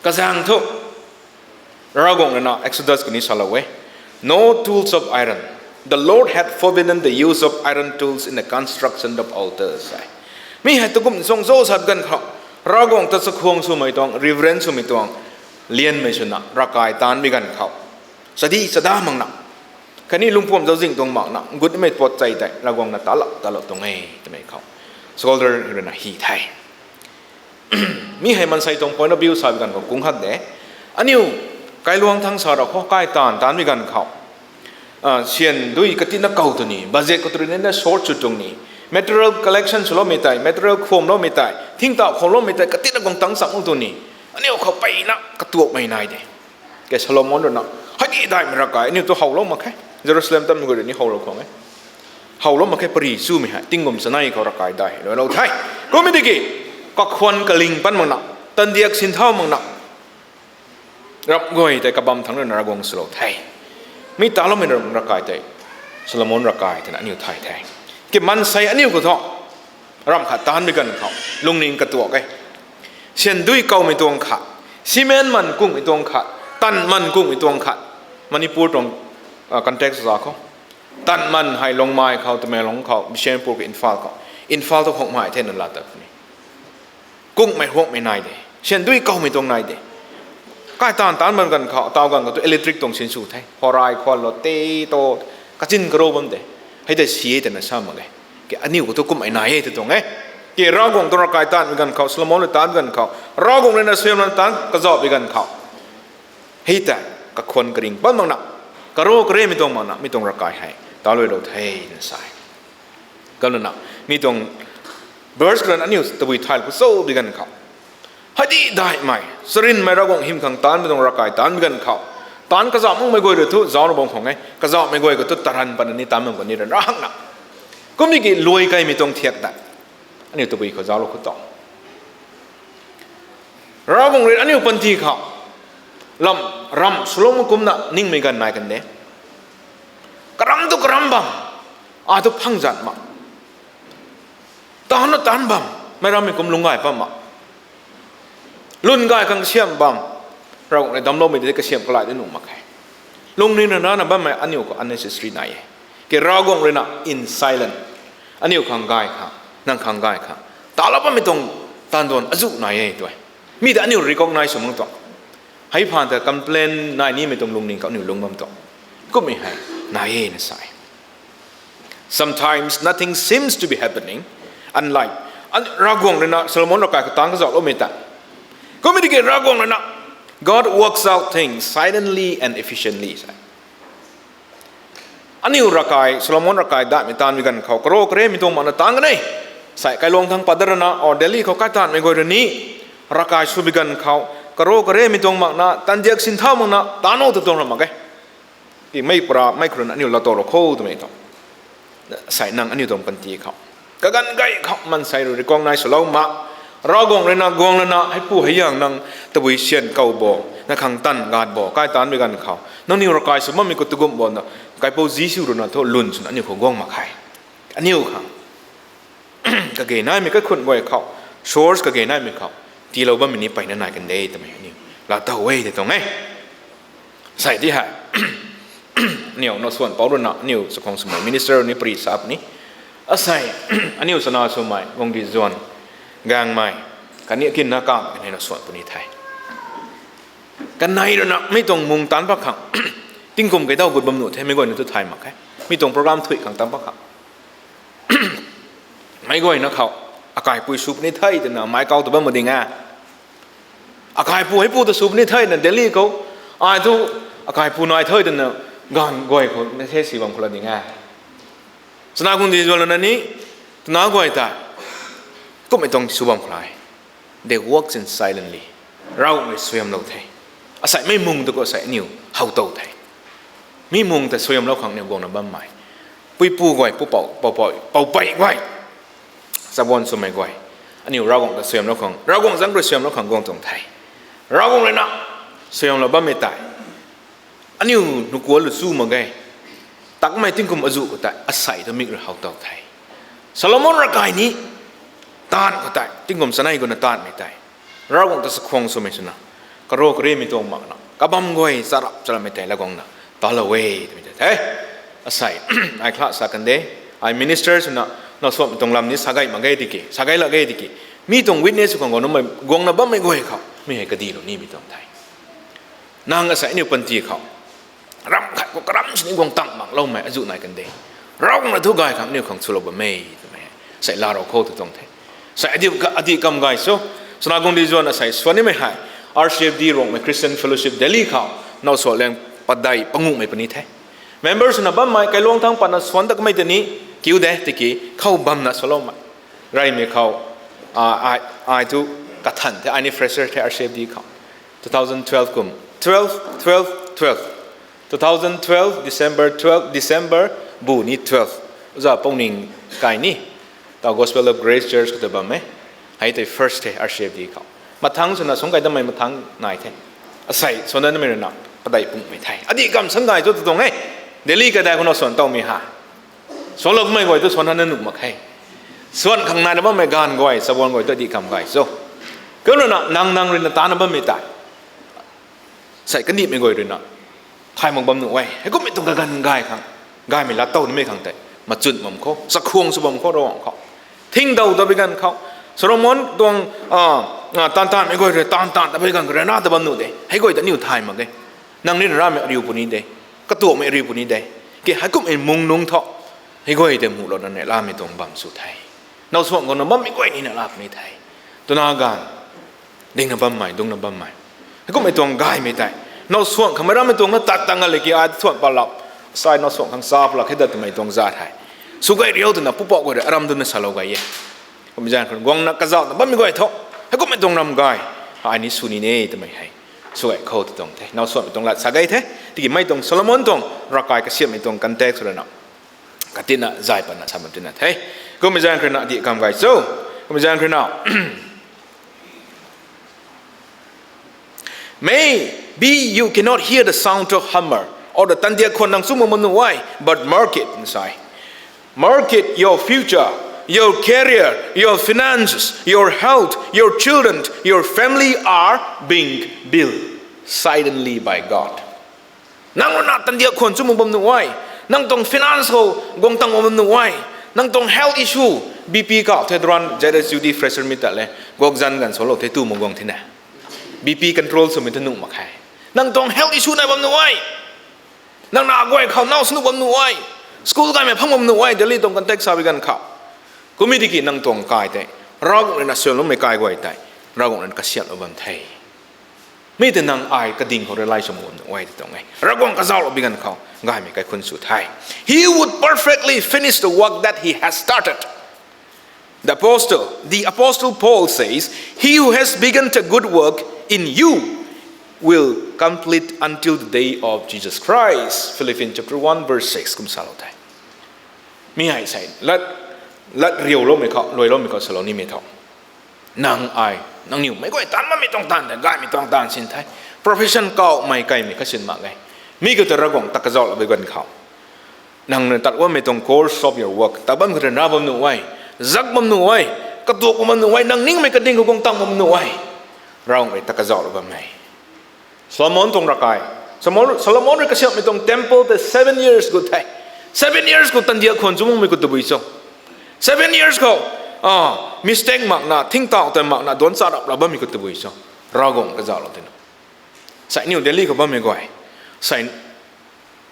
Kazaeng thu, Ravguangc ruina Exodus khou ni salou e, No tools of iron. The Lord had forbidden the use of iron tools in the construction of altars, e. Mi hei tu kum chuang cho sat ganv khou, Ravguangc ta chakhwang swmei tuang, reverence swmei tuang, lianmei swna ravkai taanvmei ganv khou, chadi chada makna, khatni lungpuam zauczihna tuang makna gutmei puat chei tei Ravguangc na talou talou tuang e twmei khou, scholar ruina hi the. Mi hei maansei tuang point of view sa bi ganv khou kung khat de. Aniu kailuang thang sa rau khou, kai taanv taanvmei ganv khou, a, syan dui katina kaw tu ni, budget khou tu rui nina short sw tuang ni, material collection swloumei tei, material khwamloumei tei, thingtauh khwamloumei tei katina guang tang cham tu ni, aniu khou mpeyna katuakmei nai de. Ke Solomon ruina, hei di daihmei ravkai aniu tu howlou mak khe. Jerusalem tammei guay rui ni howlou khwang e. Howlou mak khe, pari chumei hei tingkum chanei khou ravkai dai luailou the. Kummei tiki, kakhwan kaling pan makna, tandiak sin thau makna, ramh guay tei kabam thangc ruina Ravguangc swlou the. Mi taloumei ravkai tei, Solomon ravkai twna aniu thay the. Ke maansei aniu khou thu, ramh khat taanvmei ganv khou lungning katuak e. Syan dui kawmei tuang khat, cement man kungmei tuang khat, tan man kungmei tuang khat, Manipur tuang, a, context za khou, tan man hei Longmai khou, Tamenglong khou, Bishnupur khou, Imphal khou, Imphal tu khwangmei thena laa ta puni. Kungmei huakmei nai de, syan dui kawmei tuang nai de. Kai taanv taanv bam ganv khou, taw ganv khou tu electric tuang sin sw the, horai khwanlou te tu, kachin karo bam de. Hei tei si e twna sa mak e. Ke aniu khou tu kummei nai e tw tuang e. Ke Ravguangc tuang ravkai taanvmei ganv khou, Solomon rui taanv ganv khou, Ravguangc ruina suaihiamlou taanc kazauhmei ganv khou, hei tei kakhwan karing pan makna, karo karemei tuang makna mi tuang ravkai hei taanv luailou the na sa e. Kumna, mi tuang verse khou rui aniu tabui thaylou khou cho bi ganv khou, hei di daihmei, charynmei Ravguangc hym khang taanvmei tuang ravkai taanvmei ganv khou, taanc kazauh makmei guay rui thu zaucna bam khwang e, kazauhmei guay khou tu taran patna ni taanv bam khwang ni ryanra hakna, Kum ni ki luai kaimei tuang thiak ta aniu tabui khou zauclou khou tho, Ravguangc rui aniu panty khou lam ramh swlou mak kumna ningmei ganv nai kan de. Karam tu karam bam, a tu phang zat mak, taanc na taanc bam, meic rammei kum lungc gay bam mak, lun gay khang kasiamh bam, Ravguangc rui damcloumei tei kasiamh kalai di nuh mak khe. Lungning rana na bammei aniu khou unnecessary nai e. Ke Ravguangc rui na in silent, aniu khang gay khang, nang khang gay khang talou bammei tuang taanduan azuh nai e twe. Mi ta aniu recognize sw mak tuang, hei phaan ta complain nai nimei tuang lungning khou aniu lungc bam tuang, kummei hei nai e na sa e. Sometimes nothing seems to be happening, unlike, Ravguangc rui na Solomon ravkai khou taanc kazauhloumei ta, kummei tiki Ravguangc rui na, God works out things silently and efficiently sa. Aniu ravkai, Solomon ravkai datmei taanvbi ganv khou karo karemei tuang makna taanc kan e. Sei kailuang thangc pat dat rana or Delhi khou kaitaanvmei guay rui ni ravkai swbi ganv khou karo karemei tuang makna, tandiak sinthau makna taanv o ta tuang ra mak e. Timei para mei khou rui na aniu laatowlou khou twmei tho. Sei nang aniu tuang panty khou kaganv gay khou maansei rui recognize swlou mak, Ravguangc rui na guang lana heipu hei yang nang tabui syan kau bo, na khang tanv gat bo, kaitaanvbi ganv khou nangniw ravkai sw bammei khou tagumh bo na, Kaipouc Jisu rui na thu lun swna aniu khou guang mak khe. Aniu khang kage naimei kaikhunc guay khou, source kage naimei khou tiilou bammei ni mpeyna nai kan de twmei aniu laatow e tei tuang e. Sei di hei aniu na suan pou rui na aniu chakhwang swmei minister ni pari sa puni. Asei aniu chana swmei guangcdic zuan, gaengmei, kaniw kinna kamv kanei na suan puni the. Kanei rui na mi tuang mung taanc pat khang tingkum kei daw gut bam nuh the, meic guay na tu thay mak khe. Mi tuang program thuy khang taanc pat khang meic guayna khou akaipui sw puni the twna meic kau ta bam mak ding e. Akaipu heipu ta sw puni the na Delhi khou, ai thu akaipu nai the twna gaanv guay khou na the si bam khou la ding e. Chana guangcdic zuan lana ni twna guay ta kummei tuang sw bam khou la e. They works in silently. Ravguangc rui suaihiamlou the. Asei mi mung ta khou asei aniu how tow the. Mi mung ta suaihiamlou khang aniu guangna bammei, puipu guay, pupouc, poupouc, poupei guay, chabuan swmei guay, aniu Ravguangc ta suaihiamlou khang, Ravguangc zaeng rui suaihiamlou khang guang tuang the. Ravguangc rui na suaihiamlou bammei tei aniu nukual lu chu mak ge. Takmei tingkum azuh khou tei asei ta mik rui how tow the. Solomon ravkai ni taanv khou tei tingkum chanei guna taanvmei tei Ravguangc ta chakhwang swmei swna, karo karemei tuang makna kabam guay charap charammei tei la guangna talou e twmei tei the. Asei ai khla sa kan de, ai minister swna, na suanmei tuang lam ni sa gay mak ge tiki, sa gay lak ge tiki, mi tuang witness sw khang guangna bammei guay khou mi hei kadilou nimei tuang the. Nang asei aniu panty khou ram khat khou karam sini guang tang makloumei azuh nai kan de. Ravguangc na thu gay khang aniu khang swlou bam e twmei sei laa rou khou tu tuang the. Sei adih kamv gay cho, chana guangcdic zuan asei suan nimei hei R C F D Rongmei Christian Fellowship Delhi khou now suan lang padeih panguhmei puni the. Member swna bammei kailuang thangc patna suan ta kamei tei ni kiu de tiki khou bamna swloumei reymei khou ai thu kathan the, ai ni fresher the R C F D khou. Two thousand twelve kum, twelve, twelve, twelve, two thousand twelve December, twelve December, bu ni twelve, Oja Pouning kai ni, ta Gospel of Grace Church khou ta bam e. Hei tei first the R C F D khou. Mathangc swna sungc kai damei mathangc nai the. Asei suan namei rui na padeih pungmei the. Adih kamv sang gay cho tu tuang e. Delhi kadai khou na suan towmei ha, suanlou kummei guay tu suan hana nuh mak khe. Suan khang naina bammei gaanv guay, chabuan guay tu adih kamv gay cho. Kumna nang nang rui na tana bammei tei sei kandihmei guay rui na thay mak bam nuh e. Heikummei tuang kaganv gay khang, gaymei laa tow nimei khang tei machun bam khou, chakhwang sw bam khou, Ravguangc khou thingdow ta bi ganv khou, Solomon tuang taanv taanvmei guay rui taanv taanv ta bi ganv khou rana ta bam nuh de. Hei guay ta aniu thay mak e. Nang ni ramei ariu puni de, katuakmei ariu puni de. Ke heikumhmei mung nungc thu hei guay tei muhlouna neihlamei tuang bam sw the. Now suan khou na bammei guay nina laa puni the. Twna ganv dingna bammei, dungcna bammei, heikumhmei tuang gaymei tei now suan khangmei rammei tuang na tat tang a le ki ai suan palap, sai now suan khang sa palak khe dat twmei tuang zat hei sw gay riu twna pupouc guay rui aram dunna salou gay e. Kummei zaeng khou guangna kazauhna bammei guay thu heikumhmei tuang ram gay ai ni sw ni ne twmei hei sw gay khou tu tuang the. Now suanmei tuang lat sa gay the. Tiki mei tuang Solomon tuang ravkai kasiamhmei tuang context rui na Katina zay patna sa bam tina the. Kummei zaeng khou rui na di kam gay cho. Kummei zaeng khou rui na, maybe you cannot hear the sound of hammer or the tandiak khwan nang chu mak bam nuh e, but mark it, nsai. Mark it, your future, your career, your finances, your health, your children, your family are being built silently by God. Nang rui na tandiak khwan chu mak bam nuh e. Nang tuang finance khou guang tang bam nuh e. Nang tuang health issue, B P kau the duran, Z S U D fresher mi ta le, guak zan ganv salou the tu mak guang thina. B P control swmei tu nuh mak khe. Nang tuang health issue nai bam nuh e. Nang na guay khou now sw nuh bam nuh e. School gaymei phang bam nuh e, Delhi tuang context sa bi ganv khou. Kummei tiki nang tuang kai tei Ravguangc rui na suanloumei kai guay tei Ravguangc rui na kasiamhlou bam the. Mi tei nang ai kading khou rely sw mak bam nuh e ti tuang e. Ravguangc kazauhlou bi ganv khou gaymei kaikhunc sw the. He would perfectly finish the work that he has started. The apostle, the apostle Paul says, he who has begun a good work in you will complete until the day of Jesus Christ. Philippians chapter one verse six kum salou the. Mi hei sei lat, lat riuloumei khou, luailoumei khou salou nimei tho. Nang ai, nangniw meic guay taanv bammei tuang taanv tei gaymei tuang taanv sin the. Profession kawmei kaimei kasin mak e. Mi khou ta Ravguangc ta kazauhlou bi ganv khou, nang na tat bammei tuang course of your work tat bam khou rui na bam nuh e, zak bam nuh e, katuak bam nuh e, nang ningmei kading khou guang tang bam nuh e. Ravguangc rui ta kazauhlou bam e. Solomon tuang ravkai, Solomon, Solomon rui kasiamhmei tuang temple tei seven years khou the. Seven years khou tandiak khwan chu makmei khou tabui cho. Seven years khou mistake makna, thingtauh tei makna duanc charap rap bammei khou tabui cho. Ravguangc kazauhlou tina. Sei aniu Delhi khou bammei guay, sei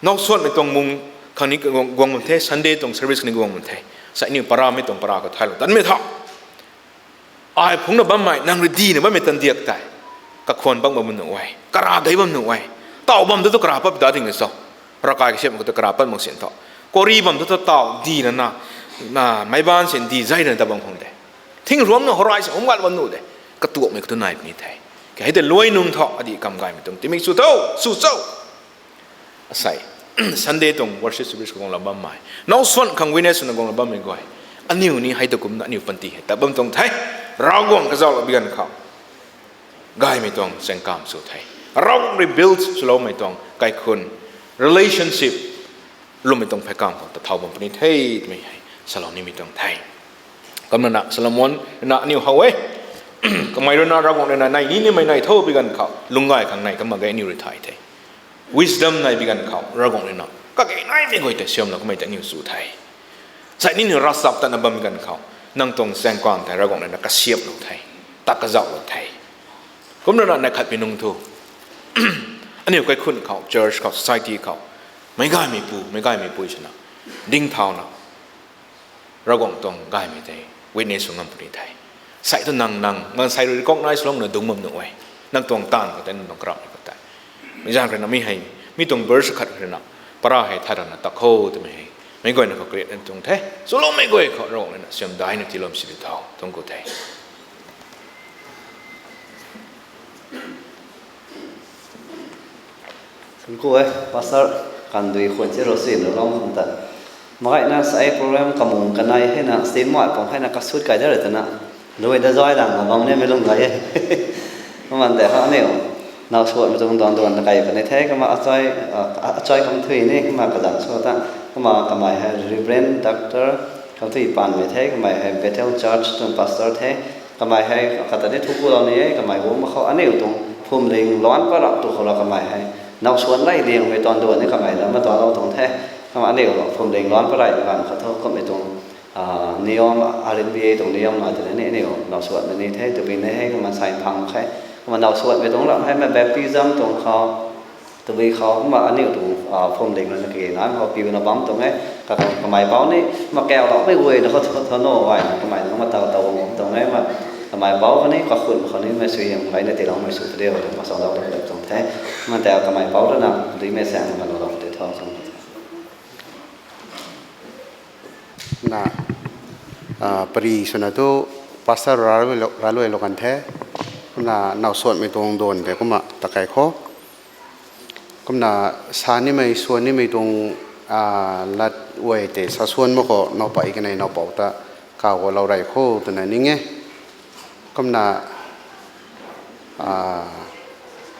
now suanmei tuang mung khang ni guang bam the, Sunday tuang service khang ni guang bam the. Sei aniu paramei tuang para khou thaylou tanmei tho. Ai phungcna bammei, nang rui dina bammei tandiak tei kakhwan bam bam nuh e, kara dei bam nuh e. Tauh bam tu tu kara pat da ding e cho. Ravkai kasiamh khou tu kara pat mak sin tho. Kori bam tu tu tauh dina na, na meic baanv sin di zay rana ta bam khang de. Thing ruangna horai sa hum gat bam nuh de. Katuakmei khou tu nai puni the. Kei hei tei luai nung tho, adih kam gaymei tuang tingmik sw tho, sw cho. Asei Sunday tuang worship service khou guang la bammei, now suan khang witness swna guang la bammei guay, aniu ni hei ta kumna aniu panty hei tat bam tuang the. Ravguangc kazauhlou bi ganv khou gaymei tuang chaengkam sw the. Ravguangc rui build swloumei tuang kaikhunc, relationship, lwmmei tuang pheykamv khou ta thau bam puni the twmei hei salou nimei tuang the. Kumna na Solomon na aniu how e. Kamei rui na Ravguangc rui na nai ni nimei nai tho bi ganv khou lung gay khang nai kam mak ge aniu rui thay the. Wisdom nai bi ganv khou Ravguangc rui na kage naimei guay tei siamlou kamei tei aniu sw the. Sei ni niu ravchap tatna bam ganv khou nang tuang chaengkam tei Ravguangc rui na kasiamhlou the, ta kazauhlou the. Kumna na neih khat pi nung thu aniu kaikhunc khou, church khou, society khou meic gaymeipu, meic gaymeipui swna dingthauna Ravguangc tuang gaymei tei witness sw ngam puni the. Sei tu nang, nang maansei rui recognize louna dungc bam nuh e. Nang tuang taanv khou tei, nang tuang karamhmei khou tei. Mi zaeng rui na mi hei, mi tuang verse khat rui na para hei thay rana ta khou twmei hei meic guayna khou create tuang the. Swloumei guay khou Ravguangc rui na siam daina tiilou si di tho tuang khou the. Thank you e, Pastor. Kandui khwan si ro si lou lou khang ta. Mak gayna sei program kamung kanei hei na, stage mai pang hei na kasut kai da rui twna, lui da zay lang na bam nimei lung gay e. Kumna tei ha aniu now suanmei tuang duan duan ta kai puni the, kumna achai, achai kam thui ni, kumna kazanc sw ta, kumna kamei hei Reverend Doctor Kamthui Panmei the, kamei hei Bethel Church tuang pastor the, kamei hei kata ni thukulou ni e, kamei guang mak khou aniu tuang phuamling luan pat rap tu khou la kamei hei now suan lay liangmei tuang duan ni kamei lam ma tuanlou tuang the, kumna aniu phuamling luan pat rap ganv khou thu kummei tuang niyom, R N B A tuang niyom na tei ni aniu now suanmei ni the, tabui ni hei kumna sai phang mak khe, kumna now suanmei tuang lam hei mei baptism tuang khou, tabui khou kumna aniu tuang phuamling rui na kage nai khou piuna bam tuang e, kamei pou ni, kumna kauloumei guayna khou thu, thu no gayna kamei nang ma taw taw bam tuang e, kumna kamei pou khatni kakhun khou ni mei suaihiam gayna tiiloumei sw puni de, kumna salou tuang tuang the, kumna tei kamei pou rui na duimei saeng na lou lou tei tho tuang the. Na, pary swna thu pastor ralui lou kan the, kumna now suanmei tuang duan tei kumna ta kai khou. Kumna sa nimei, suan nimei tuang lat Uai tei sa suan mak khou, nowpei kanei nowpou ta kaw khou lou rey kho twna ning e. Kumna,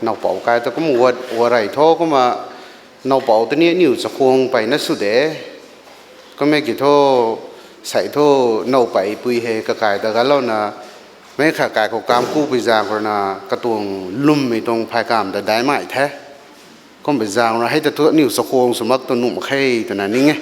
nowpou kai ta kum wat, wat rey tho kumna, nowpou ta ni aniu chakhwang peyna sw de. Kum e ki thu, sei thu, nowpei pui hei kakai ta galouna, mei kha kai khou kam ku pui zaeng khou rui na, katuang lwmmei tuang phey kamv ta daimei the. Kum pui zaeng rui na, hei ta thu aniu chakhwang sw mak tu nuh mak khe twna ning e.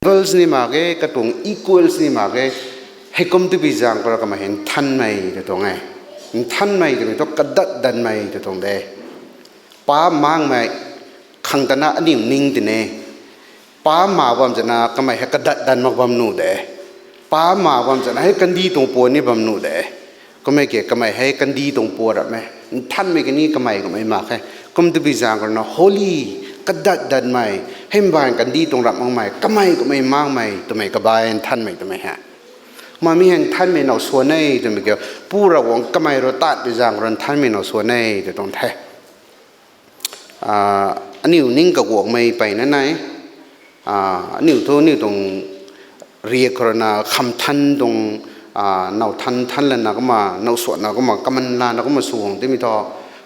Levels ni mak ge, katuang equals ni mak ge, heikum twpui zaeng khou rui kamei hei nthanmei ta tuang e. Nthanmei twmei thu kadat danmei ta tuang de. Paap makmei khang tana aniu ning tine. Paap mak bam zana kamei hei kadat dan mak bam nuh de. Paap mak bam zana hei kandih tuang puan ni bam nuh de. Kummei ke kamei hei kandih tuang puan ram e. Nthanmei kani kamei kummei mak khe. Kum twpui zaeng khou rui na holy, kadat danmei, hei mbaanv kandih tuang ram makmei, kamei kummei makmei twmei kabai nthanmei twmei hei. Kumna mi hei nthanmei now swan e twmei kiu, Pu Ravguangc kamei rui tat pui zaeng khou rui nthanmei now swan e tw tuang the. Aniu ning kaguangmei peyna nai. Aniu thu aniu tuang riak khou rui na kham than tuang, now than than lana kumna, now swanna kumna, kaman lana kumna sw guang timei thu,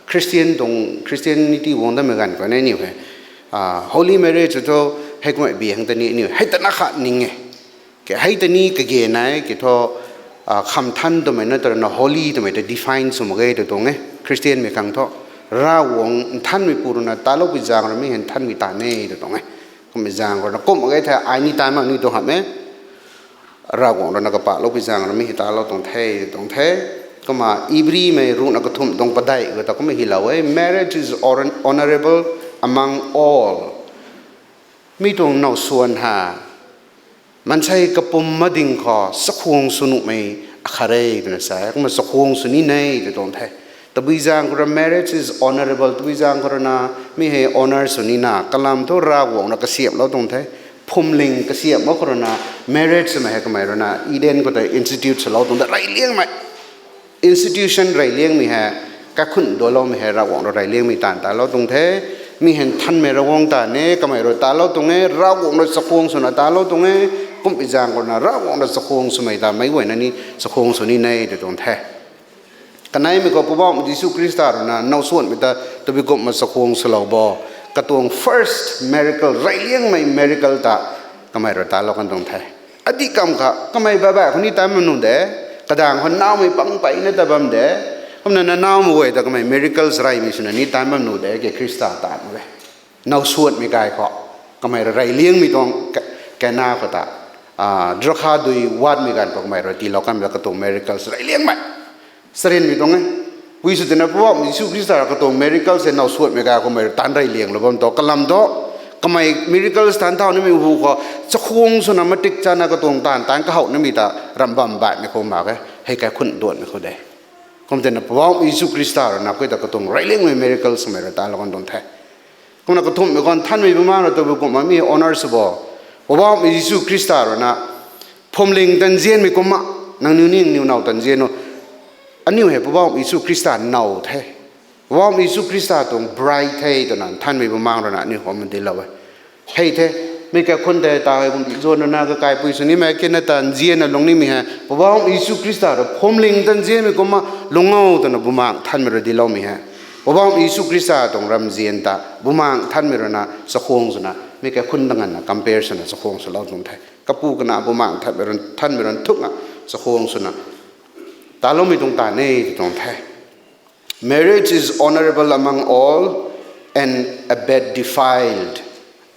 Christian tuang, Christianity guang damei ganv khou ni aniu hei, holy marriage thu, hei kummei bi hang ta ni aniu hei tana khat ning e. Ke hei ta ni kage nai ke thu, kham than twmei na tw rana holy twmei ta define sw mak ge tw tuang e. Christianmei khang thu, Ravguangc nthanmei pu rui na talou pui zaeng rui mi hei nthanmei ta ne tw tuang e. Kummei zaeng rui na kum mak ge the, ai ni tan mak ni tuang hamh e. Ravguangc rui na kapahloupui zaeng rui mi hei talou tuang the, tuang the. Kumna Ibrimei ruhna kathumh tuang padeih khou ta kumna hylou e, marriage is honourable among all. Mi tuang now swan ha, maansei kapwm mading khou chakhwang sw nuhmei akhat re twna sa e. Kumna chakhwang sw ni ne tw tuang the. Tabui zaeng khou rui marriage is honourable, tabui zaeng khou rui na mi hei honour sw nina, kalam thu Ravguangc rui kasiamhlou tuang the. Phuamling kasiamh mak khou rui na, marriage twmei hei kamei rui na Eden khou tei institute swlou tuang de, reyliangmei institution reyliangmei hei, kaikhunc duanloumei hei Ravguangc rui reyliangmei taanv talou tuang the. Mi hei nthanmei Ravguangc ta ne, kamei rui talou tuang e, Ravguangc rui chakhwang swna talou tuang e. Kumpui zaeng khou rui na Ravguangc rui chakhwang swmei ta meic guayna ni chakhwang sw ni ne tw tuang the. Kaneimei khou Poubauhmei Jisu Khrista rui na now swanmei ta tabui kumna chakhwang swlou bo, katuang first miracle, reyliangmei miracle ta kamei rui talou kan tuang the. Adih kam kha kamei baihbaih khou ni tan bam nuh de, kadaeng khou nowmei pang peyna ta bam de. Kumna na nowmei guay ta kamei miracles reymei swna ni tan bam nuh de, ke Khrista taanv mak e. Now swanmei kai khou kamei rui reyliangmei tuang, Kana khou ta, drakha dui watmei ganv khou kamei rui tiilou kanmei katuang miracles reyliangmei. Charynmei tuang e. Pui sw tina Poubauhmei Jisu Khrista rui katuang miracles hei now swanmei kai khou kamei rui taanc reylianglou bam tu kalam thu, kamei miracles taanc thau nimei hu khou chakhwang swna matik chana katuang taanv taanc kahow nimei ta rambam baihmei khou mak e, hei kaikhunc duanmei khou de. Kum tina Poubauhmei Jisu Khrista rui na kui ta katuang reyliangmei miracles kamei rui talou kan tuang the. Kumna kathumhmei khou nthanmei Bumaengh rui tabui kumna mi honour sw bo, Poubauhmei Jisu Khrista rui na phuamling ta nzianmei kumna, nangniw ni nangniw now ta nzian o. Aniu hei Poubauhmei Jisu Khrista now the, Poubauhmei Jisu Khrista tuang bride the twna nthanmei Bumaengh rui na aniu khou madilou e. Hei the, mi kaikhunc tei ta hei kum zuan rui na kakaipui sw nimei kina ta nzianna lung nimei hei Poubauhmei Jisu Khrista rui phuamling ta nzianmei kumna lung o twna Bumaengh Nthanmei rui diloumei hei, Poubauhmei Jisu Khrista tuang ramzian ta Bumaengh Nthanmei rui na chakhwang swna mi kaikhunc ta nganvna compare swna chakhwang swlou tuang the. Kapu kana Bumaengh Nthanmei rui, Nthanmei rui nthukna chakhwang swna taloumei tuang ta ne tw tuang the. Marriage is honourable among all and abet defiled,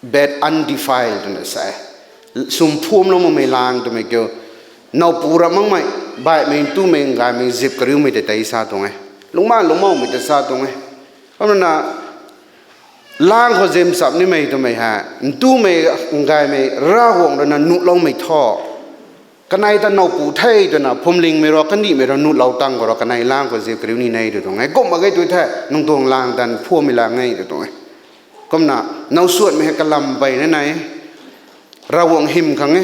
abet undefiled twna sa e. Sum phuamlou makmei lang twmei kiu, nowpu ra makmei, baihmei, ntumei, ngaymei, zip kariumei tei tei sa tuang e. Lungcmaanv lungcmowmei tei sa tuang e. Kumna lang khou zip chap nimei twmei hei ntumei, ngaymei, Ravguangc rui na nuhloumei thu, kanei ta nowpu the twna phuamlingmei rui, kandihmei rui nuhlou tang khou rui kanei lang khou zip kariu ni ne tw tuang e. Kum mak ge tu the, nang tuang lang tan phuammei lang e tw tuang e. Kumna now suanmei hei kalam peyna nai e, Ravguangc hym khang e.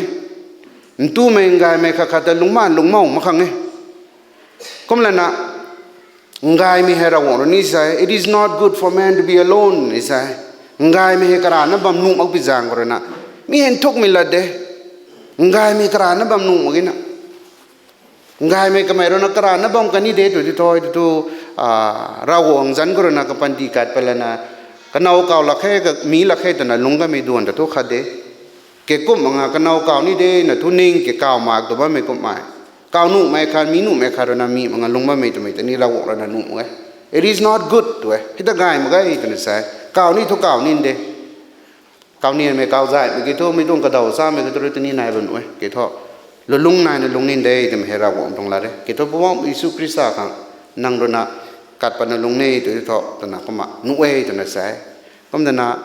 Ntumei, ngaymei khat khat ta lungcmaanv lungcmow mak khang e. Kumlana ngaymei hei Ravguangc rui ni sa e, it is not good for man to be alone ni sa e. Ngaymei hei karana bam nuh makpui zaeng khou rui na, mi hei nthukmei lat de. Ngaymei karana bam nuh mak ge na, ngaymei kamei rui na karana bam kan ni de tw ti thu, tw thu, Ravguangc zanc khou rui na kapanty kat pat lana, kanow kaw lak khe, mi lak khe twna lungc kanmei duan ta thu khat de. Ke kum mak nga kanow kaw ni de na thu ning ke kaw mak tu bammei kummei, kaw nuhmei khat, mi nuhmei khat rui na mi mak nga lungc bammei twmei ta ni Ravguangc rui na nuh mak e. It is not good tw e, hei ta gay mak ge twna sa e. Kaw ni thu kaw ni de. Kaw nianmei kaw zaymei ki thu, mi tuang kadaw chamei ki thu rui ta ni nai bam nuh e ki thu, lulung naina lungc ni de twmei hei Ravguangc tuang lat e. Ki thu Poubauhmei Jisu Khrista khang nang rui na kat patna lungc ni tw ti thu twna kumna nuh e twna sa e. Kumna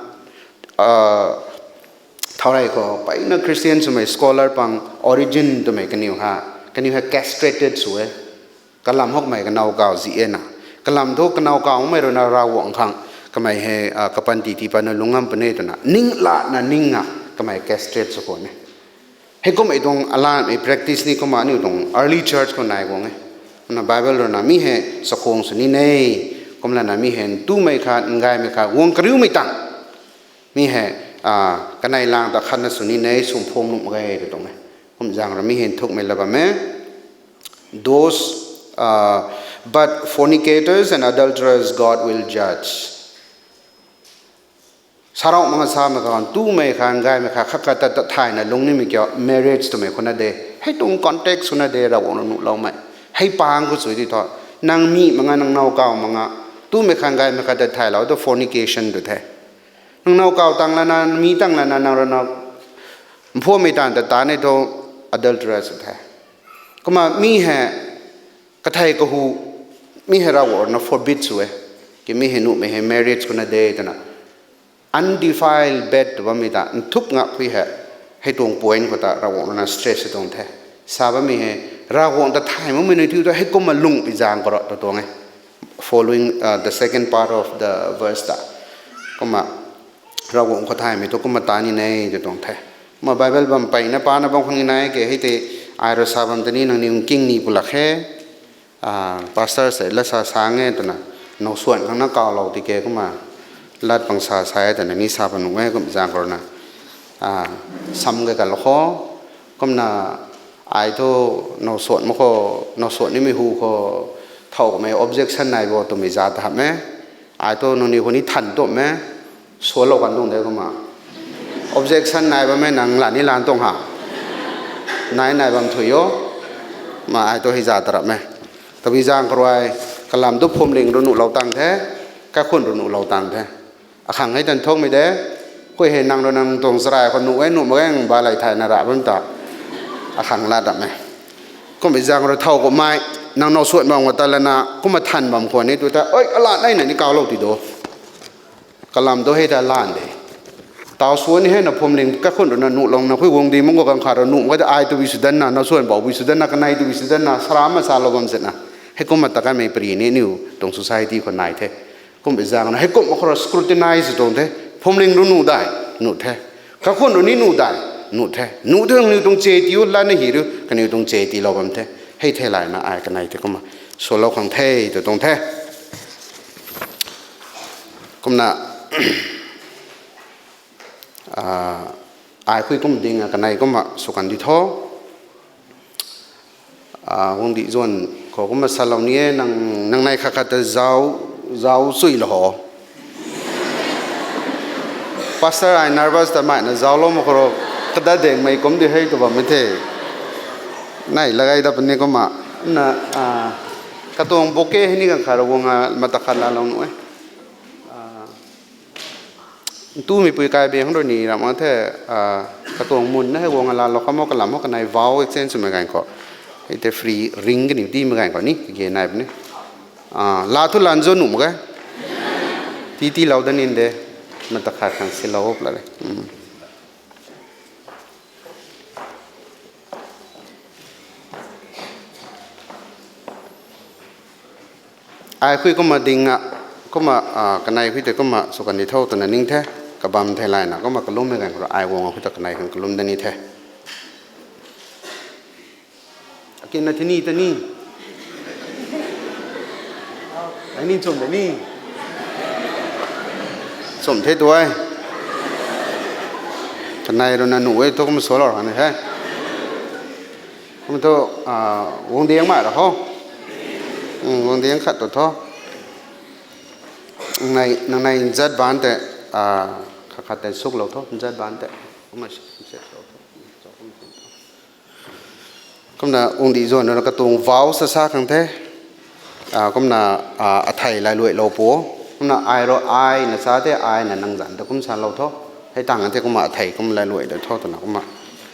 thau rey khou peyna Christian swmei scholar pang Origen twmei kaniw ha, kaniw hei castrated sw e. Kalam hokmei kanow kaw zi e na. Kalam thu kanow kaw makmei rui na Ravguangc khang kamei hei kapanty tii patna lungc ngam puni twna ning lana ningna kamei castrate sw khwan e. Heikummei tuang alanmei practice ni kumna aniu tuang early church khou nai guang e. Kumna Bible rui na mi hei chakhwang sw ni ne. Kumlana mi hei ntumei khat, ngaymei khat, guang kariumei tang mi hei kanei lang ta khatna sw ni ne, sum phuam nuh mak ge tw tuang e. Kum zaeng rui mi hei nthukmei lat bam e. Those, but fornicators and adulterers God will judge. Sarou manga samei khang, tumei khang, gaymei khang, khat khat ta, ta thayna lung nimei kiu, marriage twmei khou na de. Hei tuang context khou na de, Ravguangc rui nuhloumei. Hei pang khou sw di thu. Nang mi manga, nang now kaw manga. Tumei khang, gaymei khang ta thaylou tu fornication tu the. Nang now kaw tang lana, mi tang lana, nang rui na mphuamei taanv ta ta ni thu adulterous the. Kumna mi hei, kathei kahu, mi hei Ravguangc rui na forbid sw e. Ki mi hei nuhmei hei marriage khou na de twna. Undefiled bed tw bammei ta nthuk ngak khui hei, hei tuang point khou ta Ravguangc rui na stress sw tuang the. Sa bammei hei, Ravguangc ta thay makmei nunc thiu tu heikumna lungh pi zaeng khou rui tu tuang e. Following, uh, the second part of the verse ta. Kumna, Ravguangc khou thaymei thu kumna ta ni ne tw tuang the. Kumna Bible bam mpeyna pana bam khou ni nai ke, hei tei ai rui sa bam tei ni nangniw nking ni pu lak khe. Ah, pastor se la sa sa nge twna, now suan khang na kawlou tiki kumna, lat pang sa sa e twna ni sa bam nuh e kum zaeng khou rui na. Ah, sam ge kalou khou, kumna, ai thu now suan mak khou, now suan nimei hu khou, thow kamei objection nai bo twmei za ta hap e. Ai thu nangniw khou ni than tumh e, suanlou kan tuang de kumna. Objection nai bammei nang la ni lan tuang ha. Nai nai bam thui o. Ma ai thu hei za ta rap e. Tabui zaeng khou rui, kalam tu phuamling rui nuhlou tang the, kaikhun rui nuhlou tang the. Akhang hei tan thukmei de, khui hei nang rui nang tuang charai khou nuh e, nuh mak ge, ba lay thayna ra bam ta. Akhang lat rap e. Kummei zaeng rui thow kummei, nang now suan bam khou ta lana, kumna than bam khwan ni tu ta, oi, alat nai na ni kawlou ti do. Kalam tu hei ta lan de. Taw suan ni hei na phuamling kaikhun rui na nuhlou na khui guang di mung khou ganv khat rui nuh mak ge ta ai tu bi sw dan na, now suan bau bi sw dan na, kanei tu bi sw dan na, sara ma salou bam zet na. Heikumna ta kaimei pari ni niw tuang society khou nai the. Kummei zaeng na heikumna khou rui scrutinize tuang the. Phuamling rui nuh dai, nuh the. Kaikhun rui ni nuh dai, nuh the. Nuh the niw tuang che ti u, lat na hi rui, kaniw tuang che tiilou bam the. Hei theilayna ai kanei tei kumna suanlou khang the tw tuang the. Kumna, ah, ai khui kum ding a kanei kumna sw kan di tho. Ah, guangcdic zuan khou kumna salou ni e, nang, nang nei khat khat ta zauc, zauc chuilou ho. Pastor ai nervous ta mei na zauclou mak khou rui, kadat dengmei kum di hei tw bammei the. Nei lagai dat puni kumna, na, ah, katuang bouquet hei ni ganv khat rui guang a mata khat laalou nuh e. Ah, ntumei pui kai beng khang rui ni ram a the, ah, katuang mun na hei guang a laalou kham o kalam o kanei vow exchange swmei ganv khou. Hei tei free ring kaniw tiimei ganv khou ni, kage nai puni. Ah, laa thu lan zo nuh mak ge. Tii tiilou dat nin de. Mata khat khang silou o pla le. Ai khui kumna ding a, kumna, ah, kanei khui tei kumna sw kan di tho twna ning the, kabam theilayna, kumna kalummei ganv khou rui ai guang a khui ta kanei khang kalum dat ni the. Akinna thini ta ni. Ai ni nchum de ni. Nchum the tu e. Kanei rui na nuh e thu kumna suanlou khang ni he. Kumna thu, ah, guangcdic mai ra ho. Hmm, guangcdic khat tu tho. Nang nei, nang nei nzat baan tei, ah, khat khat tei suklou tho, nzat baan tei. Kumna si, nzat lou tho. Kumna guangcdic zuan rui na katuang vow sa sa khang the. Ah, kumna, ah, athei lailuailou pu. Kumna ai rui ai na sa the, ai na nang zanc ta kum salou tho. Hei tang the kumna athei kum lailuai da tho twna kumna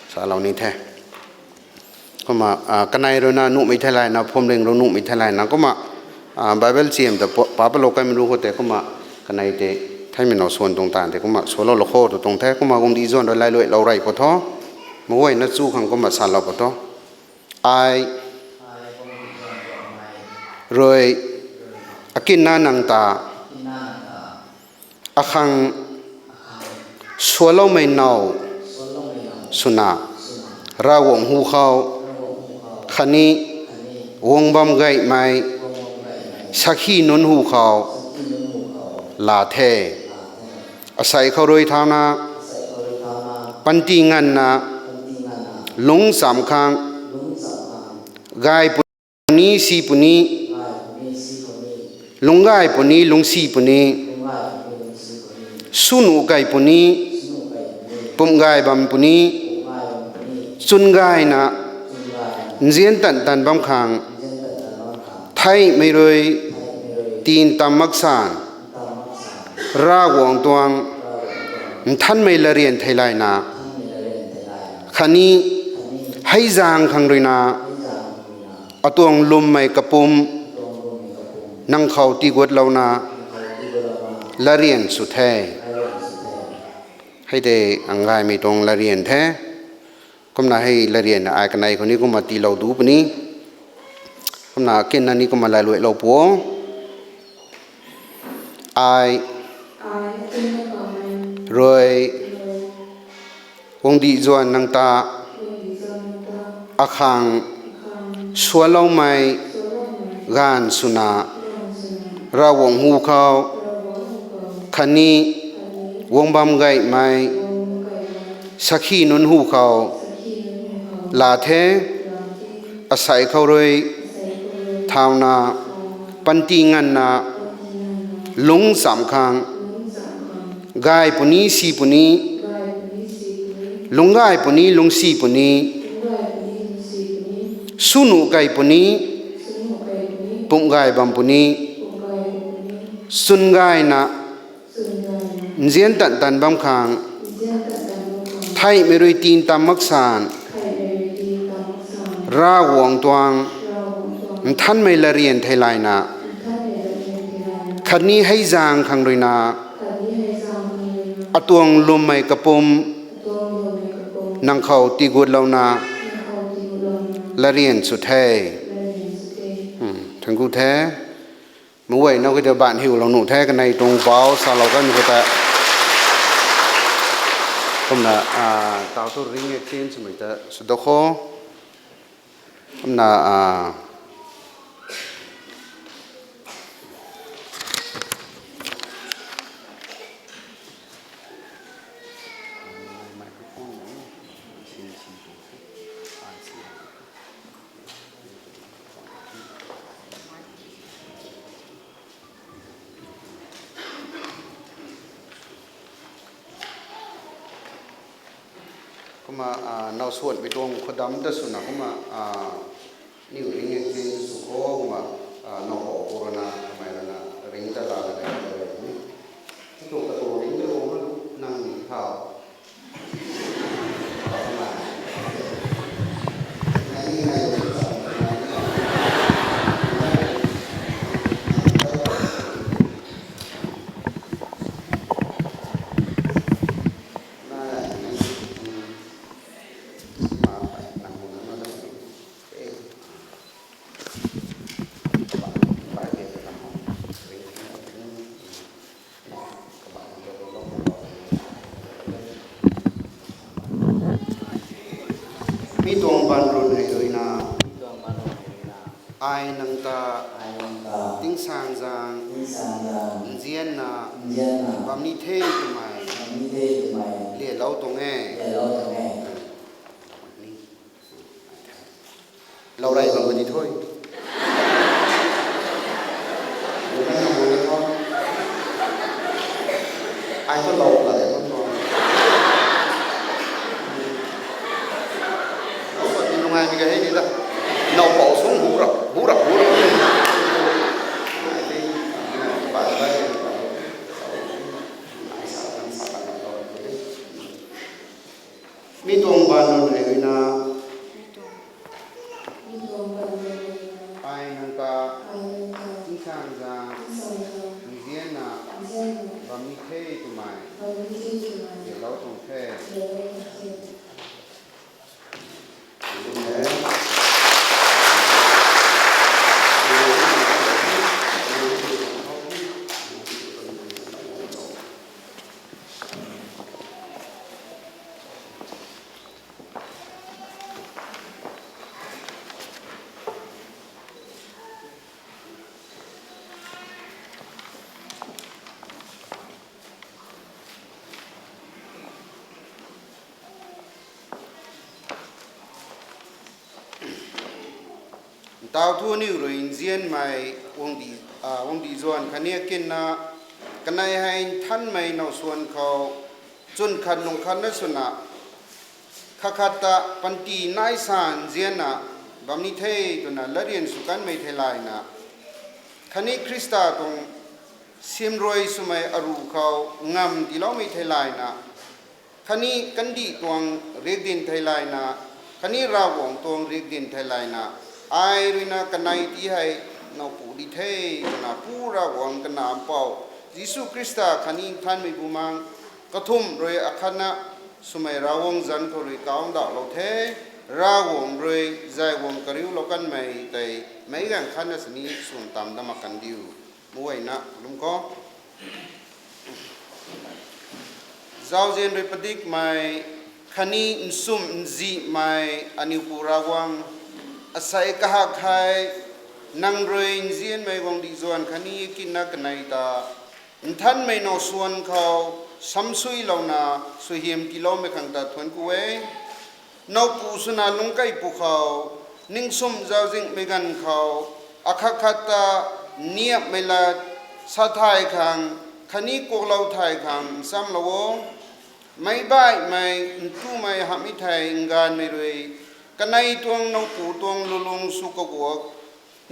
salou ni the. Kumna, ah, kanei rui na nuhmei theilayna, phuamling rui nuhmei theilayna kumna, ah, Bible chiam ta pa, pa palou kaimei ru khou tei kumna kanei tei theimei now suan tuang taanv tei kumna suanlou lou kho tw tuang the, kumna guangcdic zuan rui lailuailou rey pu tho. Maguayna chu khang kumna salou pu tho. Ai rui akinna nang ta akhang suanloumei now swna Ravguangc hu khou khatni guang bam gaymei sakhi nunc hu khou laa the. Asei khou rui thauna, panty nganvna, lungc chamv khang, gay puni, si puni, lungc gay puni, lungc si puni, Swnu kei puni, pumh gay bam puni, chwn gayna, nzian tan tan bam khang, theihmei rui, tin tam mak san, Ravguangc tuang, nthanmei latryan theilayna, khatni, hei zaeng khang ruina, atuang lwmmei kapwm, nang khou tiigutlouna, latryan sw the. Hei tei, anggaymei tuang latryan the. Kumna hei latryan ai kanei khou ni kumna tiilou du puni. Kumna kinna ni kumna lailuailou pu. Ai rui, guangcdic zuan nang ta, akhang, sualoumei, gaanv swna, Ravguangc hu khou, khatni, guang bam gaymei, sakhi nunc hu khou, laa the, asei khou rui, thauna, panty nganvna, lungc chamv khang, gay puni si puni, lungc gay puni lungcsi puni, swnu kei puni, pumh gay bam puni, chwn gayna, nzian tan tan bam khang, theihmei rui tin tam mak san, Ravguangc tuang, nthanmei latryan theilayna, khatni hei zaeng khang ruina, atuang lwmmei kapwm, nang khou tiigutlouna, latryan sw the. Thank you the. Meic guayna khou tei baanv hiulou nuh the, kanei tuang bau salou kan khou ta. Kumna, tau thu ring exchange swmei ta sw da kho. Kumna, Kumna, now suanmei tuang khou dam ta swna kumna, niw ring e tin sw kho kumna, now khou pu rana kamei rana ring ta lana ni. Tuang katuang ring ta lou nang ni thau. Mi tuang baan run hei ruina, ai nang ta, tingsaengzaeng, nzianna, bam ni the twmei, laalou tuang e. Lou rey bam puni thu. Ai thu lou la de bam tuang. Lou sa ni nungaimei ka hei ni ta. Now pou sung hu rap, hu rap, hu rap. Mi tuang baan nunc hei ruina, ai nang ta, tingsaengzaeng, nzianna, bam ni the twmei, laalou tuang the. Ntau thu aniu rui nzianmei guangcdic, guangcdic zuan khatni akinna Kanei hei nthanmei now suan khou chwn khat lung khatna swna, khat khat ta panty nai sa nzianna bam ni the twna latryan sw kanmei theilayna, khatni Khrista tuang simrui swmei aruh khou ngamv tiiloumei theilayna, khatni kandih tuang riakdanv theilayna, khatni Ravguangc tuang riakdanv theilayna, ai ruina kanei ti hei nowpu di the twna Pu Ravguangc Kanac Mpouh Jisu Khrista khatni Nthanmei Bumaengh Kathumh rui akhatna swmei Ravguangc zanc khou rui kau ndauhlou the. Ravguangc rui zay guang kariulou kanmei tei meic gaanv khatna sini swn tam dat mak kan diu. Muayna lum khou zauzian rui padikmei khatni nsumh nzihmei aniu Pu Ravguangc, asei kahak hei nang rui nzianmei guangcdic zuan khatni kinna kanei ta nthanmei now suan khou samsuilouna suaihiam tiiloumei khang ta thuanc ku e. Nowpu swna lungc kei pwkhou, ningsumh zauczihmei ganv khou, akhat khat ta niapmei lat sa thay khang khatni kuaklou thay khang nchamlou o. Meic baihmei, ntumei hamhmei thei nggaanvmei rui kanei tuang nowpu tuang lulung sw kaguak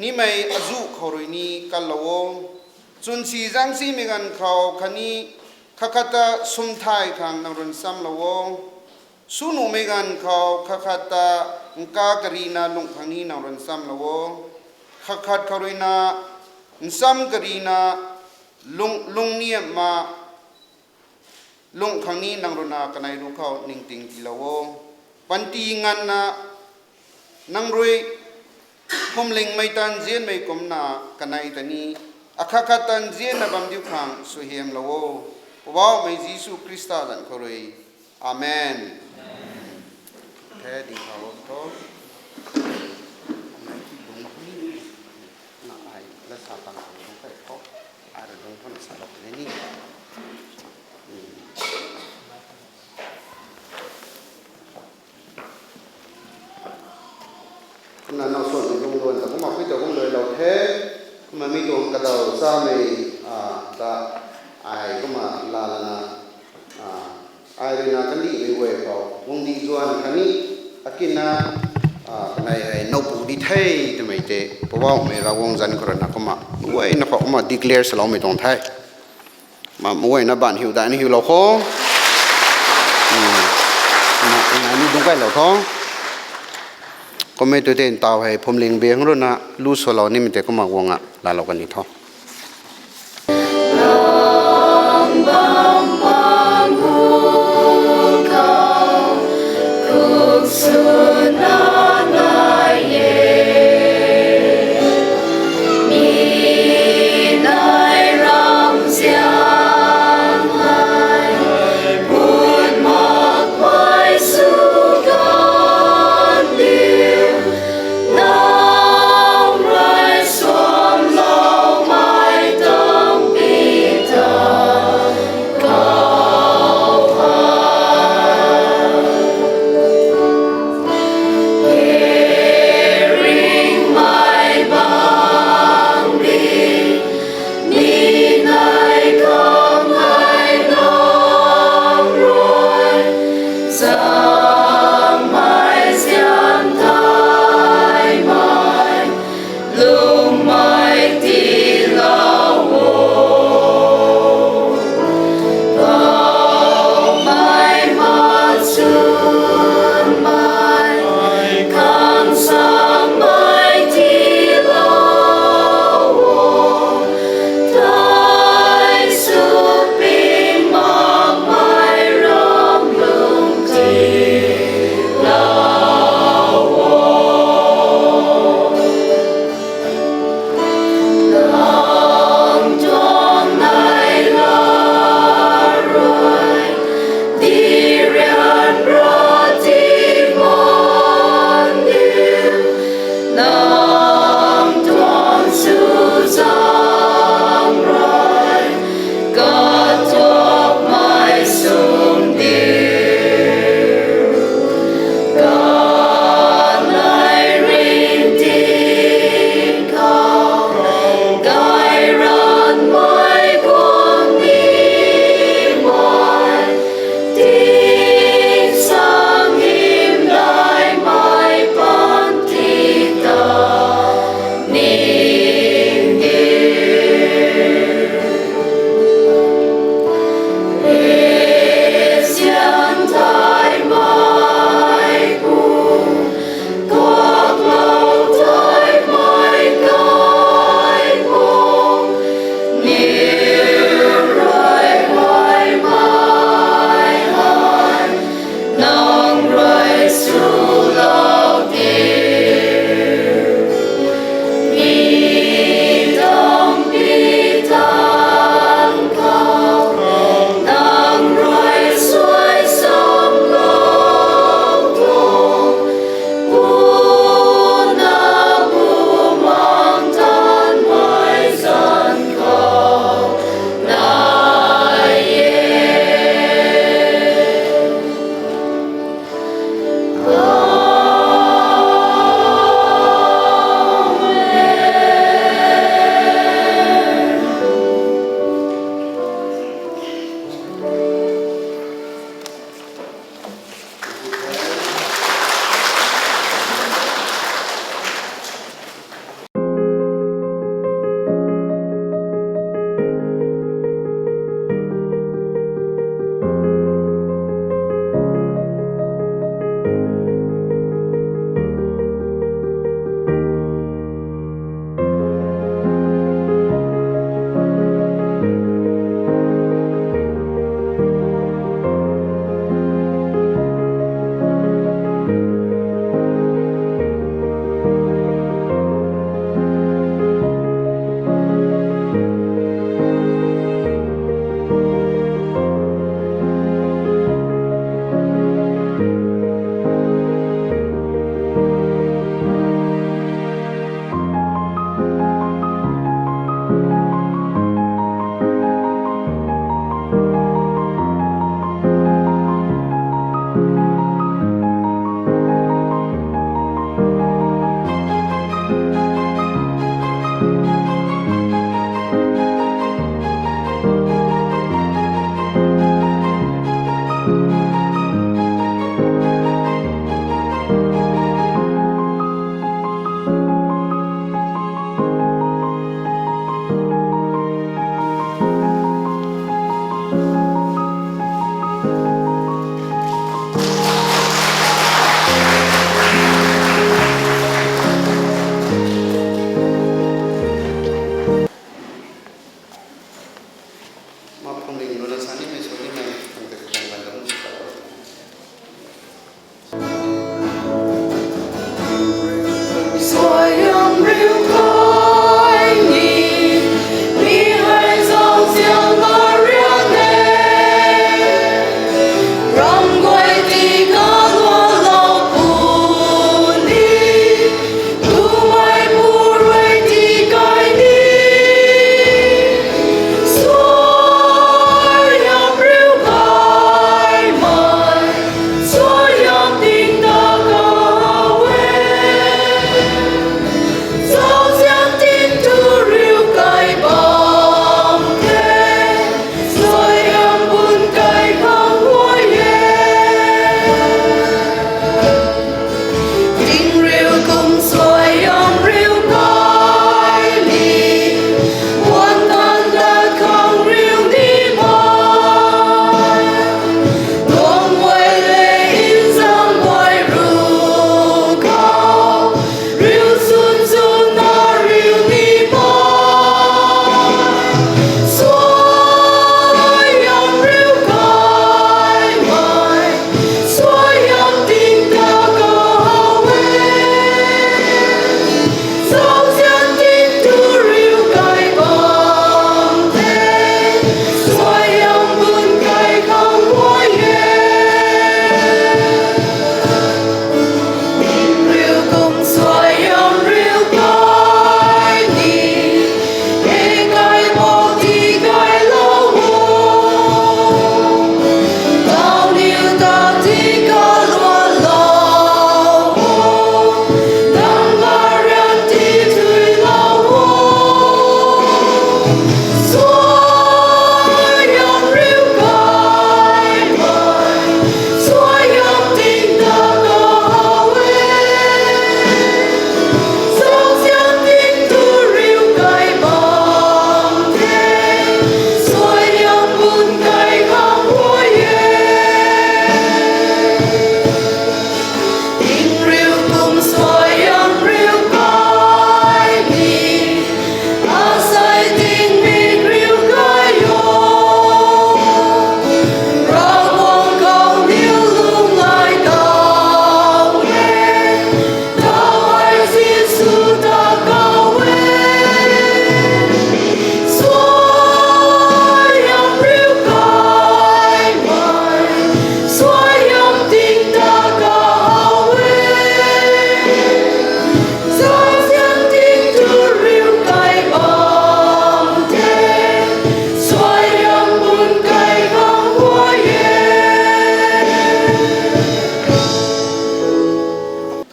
nimei azuh khou rui ni kanlou o. Chwnsi zaengsimei ganv khou khatni khat khat ta sum thay khang nang rui nchamlou o. Sw nuhmei ganv khou khat khat ta nkav karina lungh khang ni nang rui nchamlou o. Khat khat khou ruina ncham karina lung lungniamna lungh khang ni nang ruina kanei ruc khou ningting tiilou o. Panty nganvna nang rui phuamlingmei ta nzianmei kumcna kanei ta ni akhat khat ta nzianna bam diu khang suaihiamlou o. Poubauhmei Jisu Khrista zanc khou rui. Amen. The ding khou tho. Nai ki bung ni na ai la sa tang khou bung kai tho. Ai ra bung tho na sa lou ni. Kumna now suanmei lungc luan ta kumna pui ta kum luailou the. Kumna mi tuang kadaw chamei ta ai kumna laalana ai ruina kandihmei guay khou guangcdic zuan khatni akinna kanei hei nowpu di the twmei tei Poubauhmei Ravguangc zanc khou ruina kumna guayna khou kumna declare saloumei tuang the. Ma, meic guayna baanv hiu dai ni hiulou kho. Nai ni dungc kailou tho. Kummei tu tei ntaw hei phuamling biang ruina lu swlou nimei tei kumna guang a laalou kan ni tho.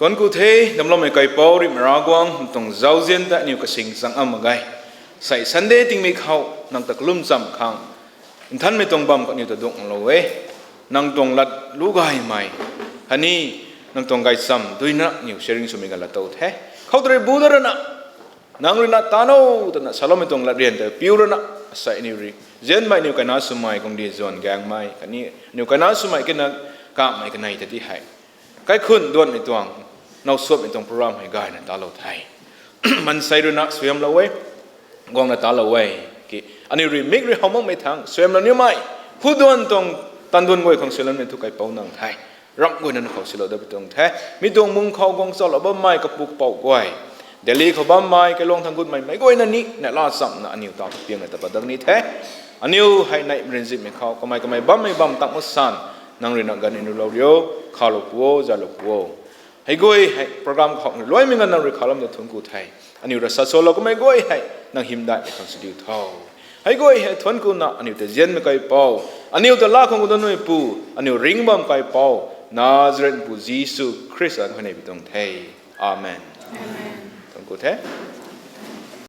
Thuanc ku the, damcloumei kaipouc Ringhmei Ravguangc, nang tuang zauzian ta aniu kasing chang am mak ge. Sei Sunday tingmei khou nang ta kalum cham khang nthanmei tuang bam khou aniu ta duanglou e. Nang tuang lat lu gaymei khatni nang tuang gaychamv duina aniu sharing swmei ganv laa tow the. Khou tei rui bu da rana, nang rui na ta no twna saloumei tuang latryan ta piu rana, sei aniu rui nzianmei aniu kaina swmei kungdi zuan gaengmei khatni aniu kaina swmei kina kamhmei kanei ta ti hei kaikhunc duanmei tuang, now suatmei tuang program hei gayna talou the. Maansei rui na suaihiamlou e, guangna talou e, ki aniu rui mik rui how makmei thangc suaihiamlou nimei, phutduan tuang tanduan guay khang suaihiamloumei thu kaipouc nang the. Ramh guayna nang khou silou dat pi tuang the. Mi tuang mung khou guang chaulou bammei kapu kapouc guay, Delhi khou bammei kailuang thang gutmei meic guayna ni neihla chamna aniu ta piangna ta pat dat ni the. Aniu hei neih rinzipmei khou kamei kamei bammei bam tang masan, nang rui na ganv aniu lou rio, khalou pu o, zalou pu o. Hei guay hei program khou luaimei ganv nang rui khalam ta thuanc ku the. Aniu rui sa salou kamei guay hei nang hymdaihmei khang sw diu tho. Hei guay hei thuanc ku na aniu ta nzianmei kaipouc, aniu ta laa khang kudanmeipu, aniu ringc bam kaipouc Nazaretpu Jisu Khrista khou nei pi tuang the. Amen. Thuanc ku the.